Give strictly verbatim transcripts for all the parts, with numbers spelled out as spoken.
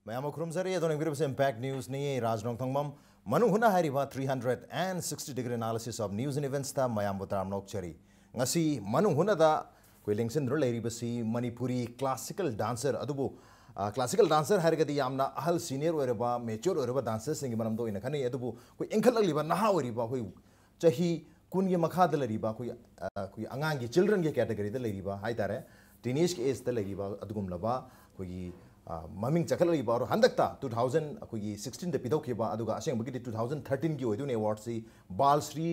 ꯃꯌꯥꯝ ꯑꯃ ꯈꯨꯔꯨꯝꯖꯔꯤ꯫ ꯑꯗꯣ ꯌꯦꯡꯕꯤꯔꯤꯕꯁꯦ Impact News ꯅꯤ꯫ ꯑꯩ ꯔꯥꯖ ꯅꯣꯡꯊꯣꯡꯕꯝ꯫ ꯃꯅꯨꯡ ꯍꯨꯠꯅ ꯍꯥꯏꯔꯤꯕ three hundred and sixty degree analysis of news and events ꯇ ꯃꯌꯥꯝꯕꯨ ꯇꯔꯥꯝꯅ ꯑꯣꯛꯆꯔꯤ꯫ ꯉꯁꯤ ꯃꯅꯨꯡ ꯍꯨꯠꯅꯗ ꯑꯩꯈꯣꯏ ꯂꯦꯡꯁꯤꯟꯗꯨꯅ ꯂꯩꯔꯤꯕꯁꯤ ꯃꯅꯤꯄꯨꯔꯤ classical dancer꯫ ꯑꯗꯨꯕꯨ, ꯑ, classical dancer ꯍꯥꯏꯔꯒꯗꯤ ꯌꯥꯝꯅ ꯑꯍꯜ, senior ꯑꯣꯏꯔꯕ, mature ꯑꯣꯏꯔꯕ dancer ꯁꯤꯡꯒꯤ ꯃꯔꯝꯗ ꯑꯣꯏꯅ ꯈꯟꯅꯩ꯫ ꯑꯗꯨꯕꯨ ꯑꯩꯈꯣꯏ ꯏꯟꯈꯠꯂꯛꯂꯤꯕ ꯅꯍꯥ ꯑꯣꯏꯔꯤꯕ ꯑꯩꯈꯣꯏ ꯆꯍꯤ ꯀꯨꯟꯒꯤ ꯃꯈꯥꯗ ꯂꯩꯔꯤꯕ ꯑꯩꯈꯣꯏꯒꯤ, ꯑ, ꯑꯩꯈꯣꯏꯒꯤ ꯑꯉꯥꯡꯒꯤ, children ꯒꯤ category ꯗ ꯂꯩꯔꯤꯕ ꯍꯥꯏꯇꯥꯔꯦ, teenage age ꯇ ꯂꯩꯔꯤꯕ ꯑꯗꯨꯒꯨꯝꯂꯕ ꯑꯩꯈꯣꯏꯒꯤ, ꯑ, ꯃꯃꯤꯡ ꯆꯈꯠꯂꯛꯂꯤꯕ ꯑꯣꯔ ꯍꯟꯗꯛꯇ two thousand ꯑꯩꯈꯣꯏꯒꯤ sixteen ꯗ ꯄꯤꯊꯣꯛꯈꯤꯕ, ꯑꯗꯨꯒ ꯑꯁꯦꯡꯕꯒꯤꯗꯤ two thousand thirteen ꯒꯤ ꯑꯣꯏꯗꯣꯏꯅꯦ award ꯁꯤ꯫ ꯕꯥꯜ ꯁ꯭ꯔꯤ,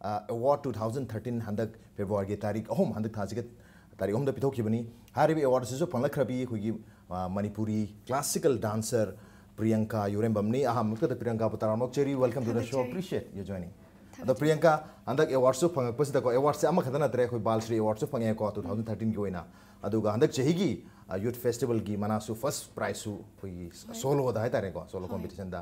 ꯑ, award two thousand thirteen ꯍꯟꯗꯛ February ꯒꯤ ꯇꯥꯔꯤꯛ ꯑꯍꯨꯝ, ꯍꯟꯗꯛ ꯊꯥꯁꯤꯒ ꯇꯥꯔꯤꯛ ꯑꯍꯨꯝꯗ ꯄꯤꯊꯣꯛꯈꯤꯕꯅꯤ꯫ ꯍꯥꯏꯔꯤꯕ award ꯁꯤꯁꯨ ꯐꯪꯂꯛꯈ꯭ꯔꯕꯤ ꯑꯩꯈꯣꯏꯒꯤ, ꯑ, ꯃꯅꯤꯄꯨꯔꯤ classical dancer ꯄ꯭ꯔꯤꯌꯪꯀꯥ ꯌꯨꯔꯦꯝꯕꯝꯅꯤ꯫ ꯑꯍꯥꯟꯕꯃꯛꯇꯗ ꯄ꯭ꯔꯤꯌꯪꯀꯥꯕꯨ ꯇꯔꯥꯝꯅ ꯑꯣꯛꯆꯔꯤ, welcome to the show, ꯊꯥꯒꯠꯆꯔꯤ꯫ Appreciate your joining꯫ ꯑꯗꯣ ꯊꯥꯒꯠꯆꯔꯤ꯫ ꯄ꯭ꯔꯤꯌꯪꯀꯥ, ꯍꯟꯗꯛ award ꯁꯨ ꯐꯪꯉꯛꯄꯁꯤꯗꯀꯣ, award ꯁꯦ ꯑꯃꯈꯛꯇ ꯅꯠꯇ꯭ꯔꯦ, ꯑꯩꯈꯣꯏ ꯕꯥꯜ ꯁ꯭ꯔꯤ award ꯁꯨ ꯐꯪꯉꯦꯀꯣ two thousand thirteen ꯒꯤ ꯑꯣꯏꯅ, ꯑꯗꯨꯒ ꯍꯟꯗꯛ ꯆꯍꯤꯒꯤ, ꯑ, youth festival ꯒꯤ ꯃꯅꯥꯁꯨ first prize ꯁꯨ ꯑꯩꯈꯣꯏꯒꯤ ꯍꯣꯏ꯫ Solo ꯗ ꯍꯥꯏꯇꯥꯔꯦꯀꯣ, solo ꯍꯣꯏ꯫ Competition ꯗ,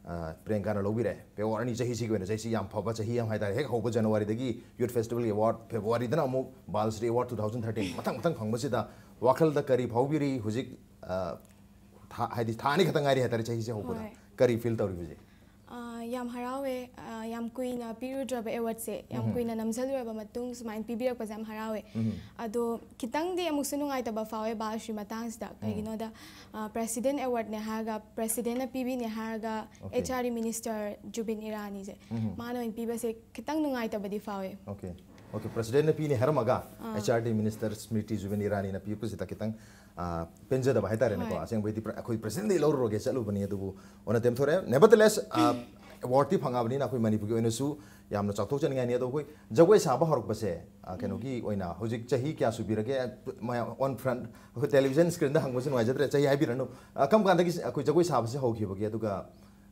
ꯑ, ꯄ꯭ꯔꯤꯌꯪꯀꯥꯅ ꯂꯧꯕꯤꯔꯦ꯫ Award ꯑꯅꯤ ꯆꯍꯤꯁꯤꯒꯤ ꯑꯣꯏꯅ ꯆꯍꯤꯁꯤ ꯌꯥꯝ ꯐꯕ ꯆꯍꯤ ꯑꯃ ꯍꯥꯏꯇꯥꯔꯦ꯫ ꯍꯦꯛ ꯍꯧꯕ January ꯗꯒꯤ youth festival ꯒꯤ award, February ꯗꯅ ꯑꯃꯨꯛ ꯕꯥꯜ Shri award two thousand thirteen ꯃꯊꯪ ꯃꯊꯪ ꯐꯪꯕꯁꯤꯗ ꯋꯥꯈꯜꯗ ꯀꯔꯤ ꯐꯥꯎꯕꯤꯔꯤ? ꯍꯧꯖꯤꯛ, ꯑ, ꯊꯥ, ꯍꯥꯏꯗꯤ ꯊꯥ ꯑꯅꯤ ꯈꯛꯇ ꯉꯥꯏꯔꯤ ꯍꯥꯏꯇꯥꯔꯦ ꯆꯍꯤꯁꯦ ꯍꯧꯕꯗ꯫ ꯍꯣꯏ꯫ ꯀꯔꯤ feel ꯇꯧꯔꯤ ꯍꯧꯖꯤꯛ? ꯑ, ꯌꯥꯝ ꯍꯔꯥꯎꯋꯦ꯫ ꯑ, ꯌꯥꯝ ꯀꯨꯏꯅ ꯄꯤꯔꯨꯗ꯭ꯔꯕ award ꯁꯦ, ꯌꯥꯝ ꯎꯝ꯫ ꯀꯨꯏꯅ ꯅꯝꯁꯤꯜꯂꯨꯔꯕ ꯃꯇꯨꯡ ꯁꯨꯃꯥꯏꯅ ꯄꯤꯕꯤꯔꯛꯄꯁꯦ ꯌꯥꯝ ꯍꯔꯥꯎꯋꯦ꯫ ꯎꯝ꯫ ꯑꯗꯣ ꯈꯤꯇꯪꯗꯤ ꯑꯃꯨꯛꯁꯨ ꯅꯨꯡꯉꯥꯏꯇꯕ ꯐꯥꯎꯋꯦ ꯕꯥꯜ ꯁ꯭ꯔꯤ ꯃꯇꯥꯡꯁꯤꯗ꯫ ꯎꯝ꯫ ꯀꯩꯒꯤꯅꯣꯗ, ꯑ, President award ꯅꯦ ꯍꯥꯏꯔꯒ, President ꯅ ꯄꯤꯕꯤꯅꯦ ꯍꯥꯏꯔꯒ, Okay꯫ H R D Minister ꯖꯨꯕꯤꯟ ꯏꯔꯥꯅꯤꯁꯦ, ꯎꯝ꯫ ꯃꯥꯅ ꯑꯣꯏꯅ ꯄꯤꯕꯁꯦ ꯈꯤꯇꯪ ꯅꯨꯡꯉꯥꯏꯇꯕꯗꯤ ꯐꯥꯎꯋꯦ꯫ Okay꯫ Okay, President ꯅ ꯄꯤꯅꯦ ꯍꯥꯏꯔꯝꯃꯒ, ꯑꯥ꯫ H R D Minister ꯁ꯭ꯃ꯭ꯔꯤꯇꯤ ꯖꯨꯕꯤꯟ ꯏꯔꯥꯅꯤꯅ ꯄꯤꯔꯛꯄꯁꯤꯗ ꯈꯤꯇꯪ, ꯑꯥ, ꯄꯦꯟꯖꯗꯕ ꯍꯥꯏꯇꯥꯔꯦꯅꯦꯀꯣ꯫ ꯍꯣꯏ꯫ ꯑꯁꯦꯡꯕꯩꯗꯤ pre-, ꯑꯩꯈꯣꯏ President ꯗꯒꯤ ꯂꯧꯔꯨꯔꯒꯦ ꯆꯠꯂꯨꯕꯅꯤ, ꯑꯗꯨꯕꯨ ꯑꯣꯟꯅ ꯇꯩꯅ ꯊꯣꯔꯛꯑꯦ꯫ Nevertheless, ꯑꯥ, award ꯇꯤ ꯐꯪꯉꯕꯅꯤꯅ ꯑꯩꯈꯣꯏ ꯃꯅꯤꯄꯨꯔꯒꯤ ꯑꯣꯏꯅꯁꯨ ꯌꯥꯝꯅ ꯆꯥꯎꯊꯣꯛꯆꯅꯤꯡꯉꯥꯏꯅꯤ꯫ ꯑꯗꯣ ꯑꯩꯈꯣꯏ ꯖꯒꯣꯏ ꯁꯥꯕ ꯍꯧꯔꯛꯄꯁꯦ, ꯑꯥ, ꯎꯝ꯫ ꯀꯩꯅꯣꯒꯤ ꯑꯣꯏꯅ ꯍꯧꯖꯤꯛ ꯆꯍꯤ ꯀꯌꯥ ꯁꯨꯕꯤꯔꯒꯦ? ꯃꯌꯥꯝ on front, ꯑꯩꯈꯣꯏ television screen ꯗ ꯍꯪꯕꯁꯨ ꯅꯨꯡꯉꯥꯏꯖꯗ꯭ꯔꯦ, ꯆꯍꯤ ꯍꯥꯏꯕꯤꯔꯅꯨ꯫ ꯑꯥ, ꯀꯔꯝ ꯀꯥꯟꯗꯒꯤ ꯑꯩꯈꯣꯏ ꯖꯒꯣꯏ ꯁꯥꯕꯁꯦ ꯍꯧꯈꯤꯕꯒꯦ? ꯑꯗꯨꯒ,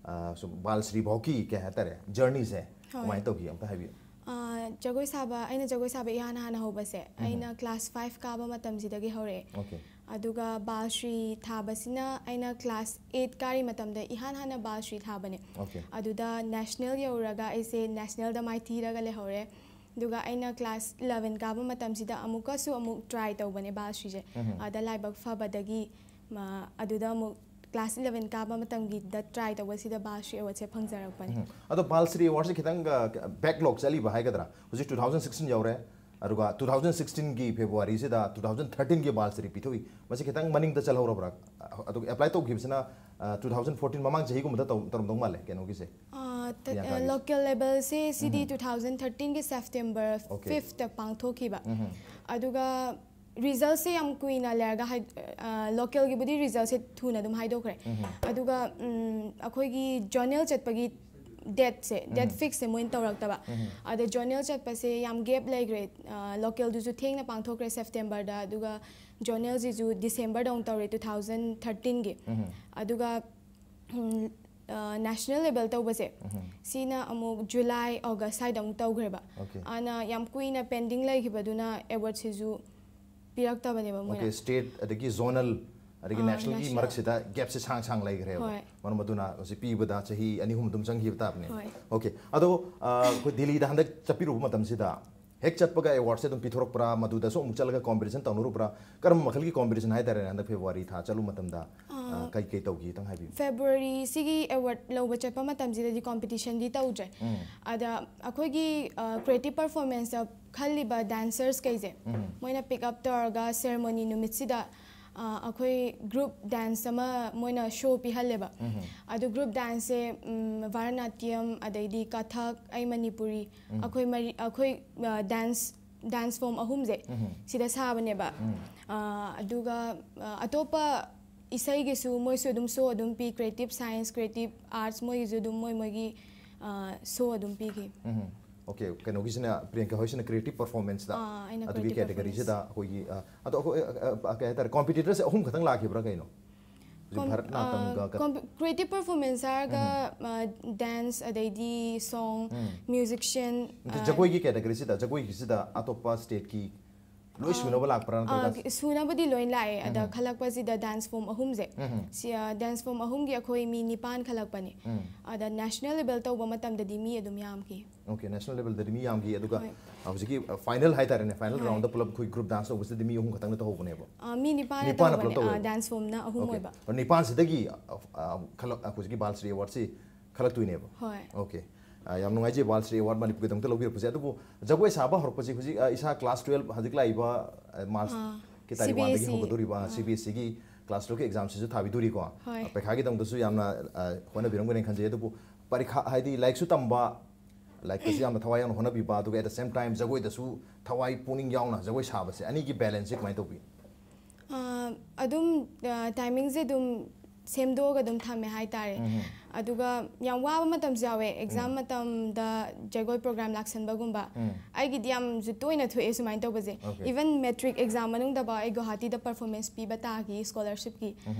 ꯑꯥ, ꯁꯨꯝ ꯕꯥꯜ ꯁ꯭ꯔꯤ ꯐꯥꯎꯒꯤ ꯀꯩ ꯍꯥꯏꯇꯥꯔꯦ, journey ꯁꯦ ꯍꯣꯏ꯫ ꯀꯃꯥꯏꯅ ꯇꯧꯈꯤ? ꯑꯝꯇ ꯍꯥꯏꯕꯤꯌꯨ꯫ ꯑꯥ, ꯖꯒꯣꯏ ꯁꯥꯕ, ꯑꯩꯅ ꯖꯒꯣꯏ ꯁꯥꯕ ꯏꯍꯥꯟ ꯍꯥꯟꯅ ꯍꯧꯕꯁꯦ, ꯎꯝ꯫ ꯑꯩꯅ class five ꯀꯥꯕ ꯃꯇꯝꯁꯤꯗꯒꯤ ꯍꯧꯔꯛꯑꯦ꯫ Okay꯫ ꯑꯗꯨꯒ ꯕꯥꯜ ꯁ꯭ꯔꯤ ꯊꯥꯕꯁꯤꯅ ꯑꯩꯅ class eight ꯀꯥꯔꯤ ꯃꯇꯝꯗ ꯏꯍꯥꯟ ꯍꯥꯟꯅ ꯕꯥꯜ ꯁ꯭ꯔꯤ ꯊꯥꯕꯅꯦ꯫ Okay꯫ ꯑꯗꯨꯗ national ꯌꯧꯔꯒ ꯑꯩꯁꯦ national ꯗ ꯃꯥꯏꯊꯤꯔꯒ ꯂꯩꯍꯧꯔꯦ꯫ ꯑꯗꯨꯒ ꯑꯩꯅ class eleven ꯀꯥꯕ ꯃꯇꯝꯁꯤꯗ ꯑꯃꯨꯛꯀꯁꯨ ꯑꯃꯨꯛ try ꯇꯧꯕꯅꯦ ꯕꯥꯜ ꯁ꯭ꯔꯤꯁꯦ꯫ ꯎꯝ꯫ ꯑꯗ ꯂꯥꯏꯕꯛ ꯐꯕꯗꯒꯤ, ꯃ-, ꯑꯗꯨꯗ ꯑꯃꯨꯛ ꯀ꯭ꯂꯥꯁ ꯏꯂꯚꯦꯟ ꯀꯥꯕ ꯃꯇꯝꯒꯤꯗ ꯇ꯭ꯔꯥꯏ ꯇꯧꯕꯁꯤꯗ ꯕꯥꯜ ꯁ꯭ꯔꯤ ꯑꯦꯋꯥꯔꯗꯁꯦ ꯐꯪꯖꯔꯛꯄꯅꯤ꯫ ꯎꯝ꯫ ꯑꯗꯣ ꯕꯥꯜ ꯁ꯭ꯔꯤ ꯑꯦꯋꯥꯔꯗꯁꯦ ꯈꯤꯇꯪ ꯕꯦꯛꯂꯣꯛ ꯆꯠꯂꯤꯕ ꯍꯥꯏꯒꯗ꯭ꯔꯥ? ꯍꯧꯖꯤꯛ ꯇꯨ ꯊꯥꯎꯖꯟ ꯁꯤꯛꯁꯇꯤꯟ ꯌꯧꯔꯦ, ꯑꯗꯨꯒ ꯇꯨ ꯊꯥꯎꯖꯟ ꯁꯤꯛꯁꯇꯤꯟꯒꯤ ꯐꯦꯕ꯭ꯔꯨꯋꯥꯔꯤꯁꯤꯗ ꯇꯨ ꯊꯥꯎꯖꯟ ꯊꯥꯔꯇꯤꯟꯒꯤ ꯕꯥꯜ ꯁ꯭ꯔꯤ ꯄꯤꯊꯣꯛꯏ꯫ ꯃꯁꯤ ꯈꯤꯇꯪ ꯃꯅꯤꯡꯗ ꯆꯠꯍꯧꯔꯕ꯭ꯔꯥ? ꯑꯗꯨꯒ ꯑꯦꯄ꯭ꯂꯥꯏ ꯇꯧꯈꯤꯕꯁꯤꯅ ꯇꯨ ꯊꯥꯎꯖꯟ ꯐꯣꯔꯇꯤꯟ ꯃꯃꯥꯡ ꯆꯍꯤꯒꯨꯝꯕꯗ ꯇꯧ- ꯇꯧꯔꯝꯗꯧ ꯃꯥꯜꯂꯦ ꯀꯩꯅꯣꯒꯤꯁꯦ꯫ ꯑꯥ, ꯇ- ꯄ꯭ꯔꯤꯌꯥꯡꯀꯥꯒꯤ꯫ ꯂꯣꯀꯦꯜ ꯂꯦꯕꯦꯜꯁꯦ ꯁꯤꯗꯤ ꯎꯝ꯫ ꯇꯨ ꯊꯥꯎꯖꯟ ꯊꯥꯔꯇꯤꯟꯒꯤ ꯁꯦꯞꯇꯦꯝꯕꯔ ꯑꯣꯀꯦ꯫ ꯐꯤꯐꯇ ꯄꯥꯡꯊꯣꯛꯈꯤꯕ꯫ ꯎꯝ꯫ ꯑꯗꯨꯒ ꯔꯤꯖꯜꯁꯦ ꯌꯥꯝ ꯀꯨꯏꯅ ꯂꯩꯔꯒ ꯍꯥꯏ- ꯑꯥ, ꯂꯣꯀꯦꯜꯒꯤꯕꯨꯗꯤ ꯔꯤꯖꯜꯁꯦ ꯊꯨꯅ ꯑꯗꯨꯝ ꯍꯥꯏꯗꯣꯛꯈ꯭ꯔꯦ꯫ ꯎꯝ꯫ ꯑꯗꯨꯒ ꯎꯝ, ꯑꯩꯈꯣꯏꯒꯤ ꯖꯣꯅꯦꯜ ꯆꯠꯄꯒꯤ ꯗꯦꯠꯁꯦ, ꯗꯦꯠ ꯎꯝ꯫ ꯐꯤꯛꯁꯁꯦ ꯃꯣꯏꯅ ꯇꯧꯔꯛꯇꯕ꯫ ꯎꯝ꯫ ꯑꯗ ꯖꯣꯅꯦꯜ ꯆꯠꯄꯁꯦ ꯌꯥꯝ ꯒꯦꯞ ꯂꯩꯈ꯭ꯔꯦ꯫ ꯑꯥ, ꯂꯣꯀꯦꯜꯗꯨꯁꯨ ꯊꯦꯡꯅ ꯄꯥꯡꯊꯣꯛꯈ꯭ꯔꯦ ꯁꯦꯞꯇꯦꯝꯕꯔꯗ, ꯑꯗꯨꯒ ꯖꯣꯅꯦꯜꯁꯤꯁꯨ ꯗꯤꯁꯦꯝꯕꯔꯗ ꯑꯃꯨꯛ ꯇꯧꯔꯦ ꯇꯨ ꯊꯥꯎꯖꯟ ꯊꯥꯔꯇꯤꯟꯒꯤ꯫ ꯎꯝ꯫ ꯑꯗꯨꯒ ꯎꯝ, ꯑꯥ, ꯅꯦꯁꯅꯦꯜ ꯂꯦꯕꯦꯜ ꯇꯧꯕꯁꯦ, ꯎꯝ꯫ ꯁꯤꯅ ꯑꯃꯨꯛ ꯖꯨꯂꯥꯏ, ꯑꯣꯒꯁ ꯁ꯭ꯋꯥꯏꯗ ꯑꯃꯨꯛ ꯇꯧꯈ꯭ꯔꯦꯕ꯫ ꯑꯣꯀꯦ꯫ ꯑꯗꯨꯅ ꯌꯥꯝ ꯀꯨꯏꯅ ꯄꯦꯟꯗꯤꯡ ꯂꯩꯈꯤꯕꯗꯨꯅ ꯑꯦꯋꯥꯔꯗꯁꯤꯁꯨ ꯄꯤꯔꯛꯇꯕꯅꯦꯕ ꯃꯣꯏꯅ꯫ ꯑꯣꯀꯦ, ꯁ꯭ꯇꯦꯠ ꯑꯗꯒꯤ ꯖꯣꯅꯦꯜ ꯑꯗꯒꯤ ꯑꯥ, ꯅꯦꯁꯅꯦꯜꯒꯤ ꯅꯦꯁꯅꯦꯜ꯫ ꯃꯔꯛꯁꯤꯗ ꯒꯦꯞꯁꯦ ꯁꯥꯡ ꯁꯥꯡ ꯂꯩꯈ꯭ꯔꯦꯕ꯫ ꯍꯣꯏ꯫ ꯃꯔꯝ ꯑꯗꯨꯅ ꯍꯧꯖꯤꯛ ꯄꯤꯕꯗ ꯆꯍꯤ ꯑꯅꯤ ꯑꯍꯨꯝ ꯑꯗꯨꯝ ꯆꯪꯈꯤꯕ ꯇꯥꯕꯅꯦ꯫ ꯍꯣꯏ꯫ ꯑꯣꯀꯦ꯫ ꯑꯗꯣ ꯑꯥ, ꯑꯩꯈꯣꯏ ꯗꯤꯜꯂꯤꯗ ꯍꯟꯗꯛ ꯆꯠꯄꯤꯔꯨꯕ ꯃꯇꯝꯁꯤꯗ ꯍꯦꯛ ꯆꯠꯄꯒ ꯑꯦꯋꯥꯔꯗꯁꯦ ꯑꯗꯨꯝ ꯄꯤꯊꯣꯔꯛꯄ꯭ꯔꯥ, ꯃꯗꯨꯗꯁꯨ ꯑꯃꯨꯛ ꯆꯠꯂꯒ ꯀꯣꯝꯄꯤꯇꯤꯁꯟ ꯇꯧꯅꯔꯨꯕ꯭ꯔꯥ? ꯀꯔꯝꯕ ꯃꯈꯜꯒꯤ ꯀꯣꯝꯄꯤꯇꯤꯁꯟ ꯍꯥꯏꯇꯥꯔꯦꯅꯦ, ꯍꯟꯗꯛ ꯐꯦꯕ꯭ꯔꯨꯋꯥꯔꯤ ꯊꯥ ꯆꯠꯂꯨ ꯃꯇꯝꯗ ꯑꯥ, ꯑꯥ, ꯀꯩ ꯀꯩ ꯇꯧꯈꯤ ꯈꯤꯇꯪ ꯍꯥꯏꯕꯤꯌꯨ꯫ ꯐꯦꯕ꯭ꯔꯨꯋꯥꯔꯤ ꯁꯤꯒꯤ ꯑꯦꯋꯥꯔꯗ ꯂꯧꯕ ꯆꯠꯄ ꯃꯇꯝꯁꯤꯗꯗꯤ ꯀꯣꯝꯄꯤꯇꯤꯁꯟꯗꯤ ꯇꯧꯗ꯭ꯔꯦ꯫ ꯎꯝ꯫ ꯑꯗ ꯑꯩꯈꯣꯏꯒꯤ ꯀ꯭ꯔꯤꯌꯦꯇꯤꯞ ꯄꯔꯐꯣꯔꯃꯦꯟꯁꯇ ꯈꯜꯂꯤꯕ ꯗꯥꯟꯁꯔꯁꯈꯩꯁꯦ, ꯎꯝ꯫ ꯃꯣꯏꯅ ꯄꯤꯛ ꯑꯞ ꯇꯧꯔꯒ ꯁꯦꯔꯦꯃꯣꯅꯤ ꯅꯨꯃꯤꯠꯁꯤꯗ ꯑꯥ, ꯑꯩꯈꯣꯏ ꯒ꯭ꯔꯨꯞ ꯗꯥꯟꯁ ꯑꯃ ꯃꯣꯏꯅ ꯁꯣ ꯄꯤꯍꯜꯂꯦꯕ꯫ ꯎꯝ꯫ ꯑꯗꯨ ꯒ꯭ꯔꯨꯞ ꯗꯥꯟꯁꯁꯦ ꯎꯝ, ꯚꯥꯔꯇꯅꯥꯇ꯭ꯌꯝ, ꯑꯗꯩꯗꯤ ꯀꯊꯛ, ꯑꯩ ꯃꯅꯤꯄꯨꯔꯤ, ꯎꯝ꯫ ꯑꯩꯈꯣꯏ ꯃꯔꯤ ꯑꯩꯈꯣꯏ ꯑꯥ, ꯗꯥꯟꯁ ꯗꯥꯟꯁ ꯐꯣꯝ ꯑꯍꯨꯝꯁꯦ ꯎꯝ꯫ ꯁꯤꯗ ꯁꯥꯕꯅꯦꯕ꯫ ꯎꯝ꯫ ꯑꯥ, ꯑꯗꯨꯒ ꯑꯥ, ꯑꯇꯣꯞꯄ ꯏꯁꯩꯒꯤꯁꯨ ꯃꯣꯏꯁꯨ ꯑꯗꯨꯝ ꯁꯣ ꯑꯗꯨꯝ ꯄꯤ, ꯀ꯭ꯔꯤꯌꯦꯇꯤꯞ ꯁꯥꯏꯟꯁ, ꯀ꯭ꯔꯤꯌꯦꯇꯤꯞ ꯑꯥꯔꯠꯁ, ꯃꯣꯏꯒꯤꯁꯨ ꯑꯗꯨꯝ ꯃꯣꯏ ꯃꯣꯏꯒꯤ ꯑꯥ, ꯁꯣ ꯑꯗꯨꯝ ꯄꯤꯈꯤ꯫ ꯎꯝ꯫ ꯑꯣꯀꯦ, ꯀꯩꯅꯣꯒꯤꯁꯤꯅ ꯄ꯭ꯔꯤꯌꯥꯡꯀꯥ ꯍꯣꯏꯁꯤꯅ ꯀ꯭ꯔꯤꯌꯦꯇꯤꯞ ꯄꯔꯐꯣꯔꯃꯦꯟꯁꯇ, ꯑꯥ, ꯑꯩꯅ ꯑꯗꯨꯒꯤ ꯀ꯭ꯔꯤꯌꯦꯇꯤꯞ ꯀꯦꯇꯦꯒꯣꯔꯤꯁꯤꯗ ꯑꯩꯈꯣꯏꯒꯤ ꯑꯥ, ꯑꯗꯣ ꯑꯩꯈꯣꯏ ꯑꯥ, ꯑꯥ, ꯀꯩ ꯍꯥꯏꯇꯥꯔꯦ, ꯀꯣꯝꯄꯤꯇꯤꯇꯔꯁꯦ ꯑꯍꯨꯝ ꯈꯛꯇꯪ ꯂꯥꯛꯈꯤꯕ꯭ꯔꯥ ꯀꯩꯅꯣ? ꯍꯧꯖꯤꯛ ꯀꯣꯝ- ꯚꯥꯔꯠꯅꯥꯇꯝꯒ ꯑꯥ, ꯀꯣꯝꯄꯤ- ꯀ꯭ꯔꯤꯌꯦꯇꯤꯞ ꯄꯔꯐꯣꯔꯃꯦꯟꯁ ꯍꯥꯏꯔꯒ ꯑꯥ, ꯗꯥꯟꯁ, ꯑꯗꯩꯗꯤ ꯁꯣꯡ, ꯎꯝ꯫ ꯃ꯭ꯌꯨꯖꯤꯛꯁꯤꯌꯟ, ꯅꯠꯇꯦ, ꯑꯥ, ꯖꯒꯣꯏꯒꯤ ꯀꯦꯇꯦꯒꯣꯔꯤꯁꯤꯗ, ꯖꯒꯣꯏꯒꯤꯁꯤꯗ ꯑꯇꯣꯞꯄ ꯁ꯭ꯇꯦꯠꯀꯤ ꯂꯣꯏ ꯁꯨꯅꯕ ꯂꯥꯛꯄ꯭ꯔꯥ ꯅꯠꯇ꯭ꯔꯒ? ꯑ, ꯁꯨꯅꯕꯗꯤ ꯂꯣꯏ ꯂꯥꯛꯑꯦ꯫ ꯑꯗ ꯈꯜꯂꯛꯄꯁꯤꯗ dance form ꯑꯍꯨꯝꯁꯦ, ꯁꯤ, ꯑ, dance form ꯑꯍꯨꯝꯒꯤ ꯑꯩꯈꯣꯏ ꯃꯤ ꯅꯤꯄꯥꯟ ꯈꯜꯂꯛꯄꯅꯦ꯫ ꯑꯗ national level ꯇꯧꯕ ꯃꯇꯝꯗꯗꯤ ꯃꯤ ꯑꯗꯨꯝ ꯌꯥꯝꯈꯤ꯫ Okay, national level ꯗꯗꯤ ꯃꯤ ꯌꯥꯝꯈꯤ, ꯑꯗꯨꯒ ꯍꯣꯏ꯫ ꯍꯧꯖꯤꯛꯀꯤ ꯐꯥꯏꯅꯦꯜ ꯍꯥꯏꯇꯥꯔꯦꯅꯦ, ꯐꯥꯏꯅꯦꯜ ꯍꯣꯏ꯫ ꯔꯥꯎꯟꯗ ꯄꯨꯂꯞ ꯑꯩꯈꯣꯏ group dance ꯇꯧꯕꯁꯤꯗꯗꯤ ꯃꯤ ꯑꯍꯨꯝ ꯈꯛꯇꯪꯅ ꯇꯧꯍꯧꯕꯅꯦꯕ? ꯑ, ꯃꯤ ꯅꯤꯄꯥꯟꯅ ꯅꯤꯄꯥꯟꯅ ꯇꯧꯕꯅꯦ꯫ ꯄꯨꯂꯞ ꯇꯧꯋꯦꯕ? ꯑ, dance formꯅ ꯑꯍꯨꯝ Okay. ꯑꯣꯏꯕ꯫ ꯑꯗꯣ ꯅꯤꯄꯥꯟꯁꯤꯗꯒꯤ, ꯑ, ꯑ, ꯈꯜꯂꯛ-, ꯑ, ꯍꯧꯖꯤꯛꯀꯤ ꯕꯥꯜ ꯁ꯭ꯔꯤ ꯑꯦꯋꯥꯔꯗꯁꯤ ꯈꯜꯂꯛꯇꯣꯏꯅꯦꯕ? ꯍꯣꯏ꯫ Okay. ꯑ, ꯌꯥꯝ ꯅꯨꯡꯉꯥꯏꯖꯩ ꯕꯥꯜ ꯁ꯭ꯔꯤ ꯑꯦꯋꯥꯔꯗ ꯃꯅꯤꯄꯨꯔꯒꯤꯗꯃꯛꯇ ꯂꯧꯕꯤꯔꯛꯄꯁꯦ꯫ ꯑꯗꯨꯕꯨ ꯖꯒꯣꯏ ꯁꯥꯕ ꯍꯧꯔꯛꯄꯁꯤ ꯍꯧꯖꯤꯛ, ꯑ, ꯏꯁꯥ class twelve ꯍꯧꯖꯤꯛ ꯂꯥꯛꯏꯕ, ꯑ, ꯃꯥꯔꯆꯀꯤ ꯇꯥꯔꯤꯛ ꯋꯥꯟꯗꯒꯤ CBSE꯫ ꯍꯧꯒꯗꯧꯔꯤꯕ, ꯑ, CBSEꯒꯤ class twelveꯀꯤ examꯁꯤꯁꯨ ꯊꯥꯕꯤꯗꯣꯔꯤꯀꯣ? ꯍꯣꯏ꯫ ꯑ, ꯄꯩꯈꯥꯒꯤꯗꯃꯛꯇꯁꯨ ꯌꯥꯝꯅ, ꯑ, ꯍꯣꯠꯅꯕꯤꯔꯝꯒꯅꯤ ꯈꯟꯖꯩ꯫ ꯑꯗꯨꯕꯨ ꯄꯔꯤꯈꯥ ꯍꯥꯏꯗꯤ ꯂꯥꯏꯔꯤꯛꯁꯨ ꯇꯝꯕ, ꯂꯥꯏꯔꯤꯛꯇꯁꯨ ꯌꯥꯝꯅ ꯊꯋꯥꯏ ꯌꯥꯎꯅ ꯍꯣꯠꯅꯕꯤꯕ, ꯑꯗꯨꯒ at the same time ꯖꯒꯣꯏꯗꯁꯨ ꯊꯋꯥꯏ ꯄꯨꯛꯅꯤꯡ ꯌꯥꯎꯅ ꯖꯒꯣꯏ ꯁꯥꯕꯁꯦ, ꯑꯅꯤꯒꯤ balanceꯁꯦ ꯀꯃꯥꯏꯅ ꯇꯧꯕꯤ? ꯑ, ꯑꯗꯨꯝ, ꯑ, timingꯁꯦ ꯑꯗꯨꯝ ꯁꯦꯝꯗꯣꯛꯑꯒ ꯑꯗꯨꯝ ꯊꯝꯃꯦ ꯍꯥꯏꯇꯥꯔꯦ꯫ ꯑꯗꯨꯒ ꯌꯥꯝ ꯋꯥꯕ ꯃꯇꯝꯁꯨ ꯌꯥꯎꯋꯦ꯫ Exam ꯃꯇꯝꯗ ꯖꯒꯣꯏ program ꯂꯥꯛꯁꯟꯕꯒꯨꯝꯕ꯫ ꯑꯩꯒꯤꯗꯤ ꯌꯥꯝꯁꯨ ꯇꯣꯏꯅ ꯊꯣꯛꯑꯦ ꯁꯨꯃꯥꯏꯅ ꯇꯧꯕꯁꯦ꯫ Okay. Even matric exam ꯃꯅꯨꯡꯗꯐꯥꯎ ꯑꯩ ꯒꯨꯋꯥꯍꯥꯇꯤꯗ performance ꯄꯤꯕ ꯇꯥꯈꯤ scholarshipꯀꯤ꯫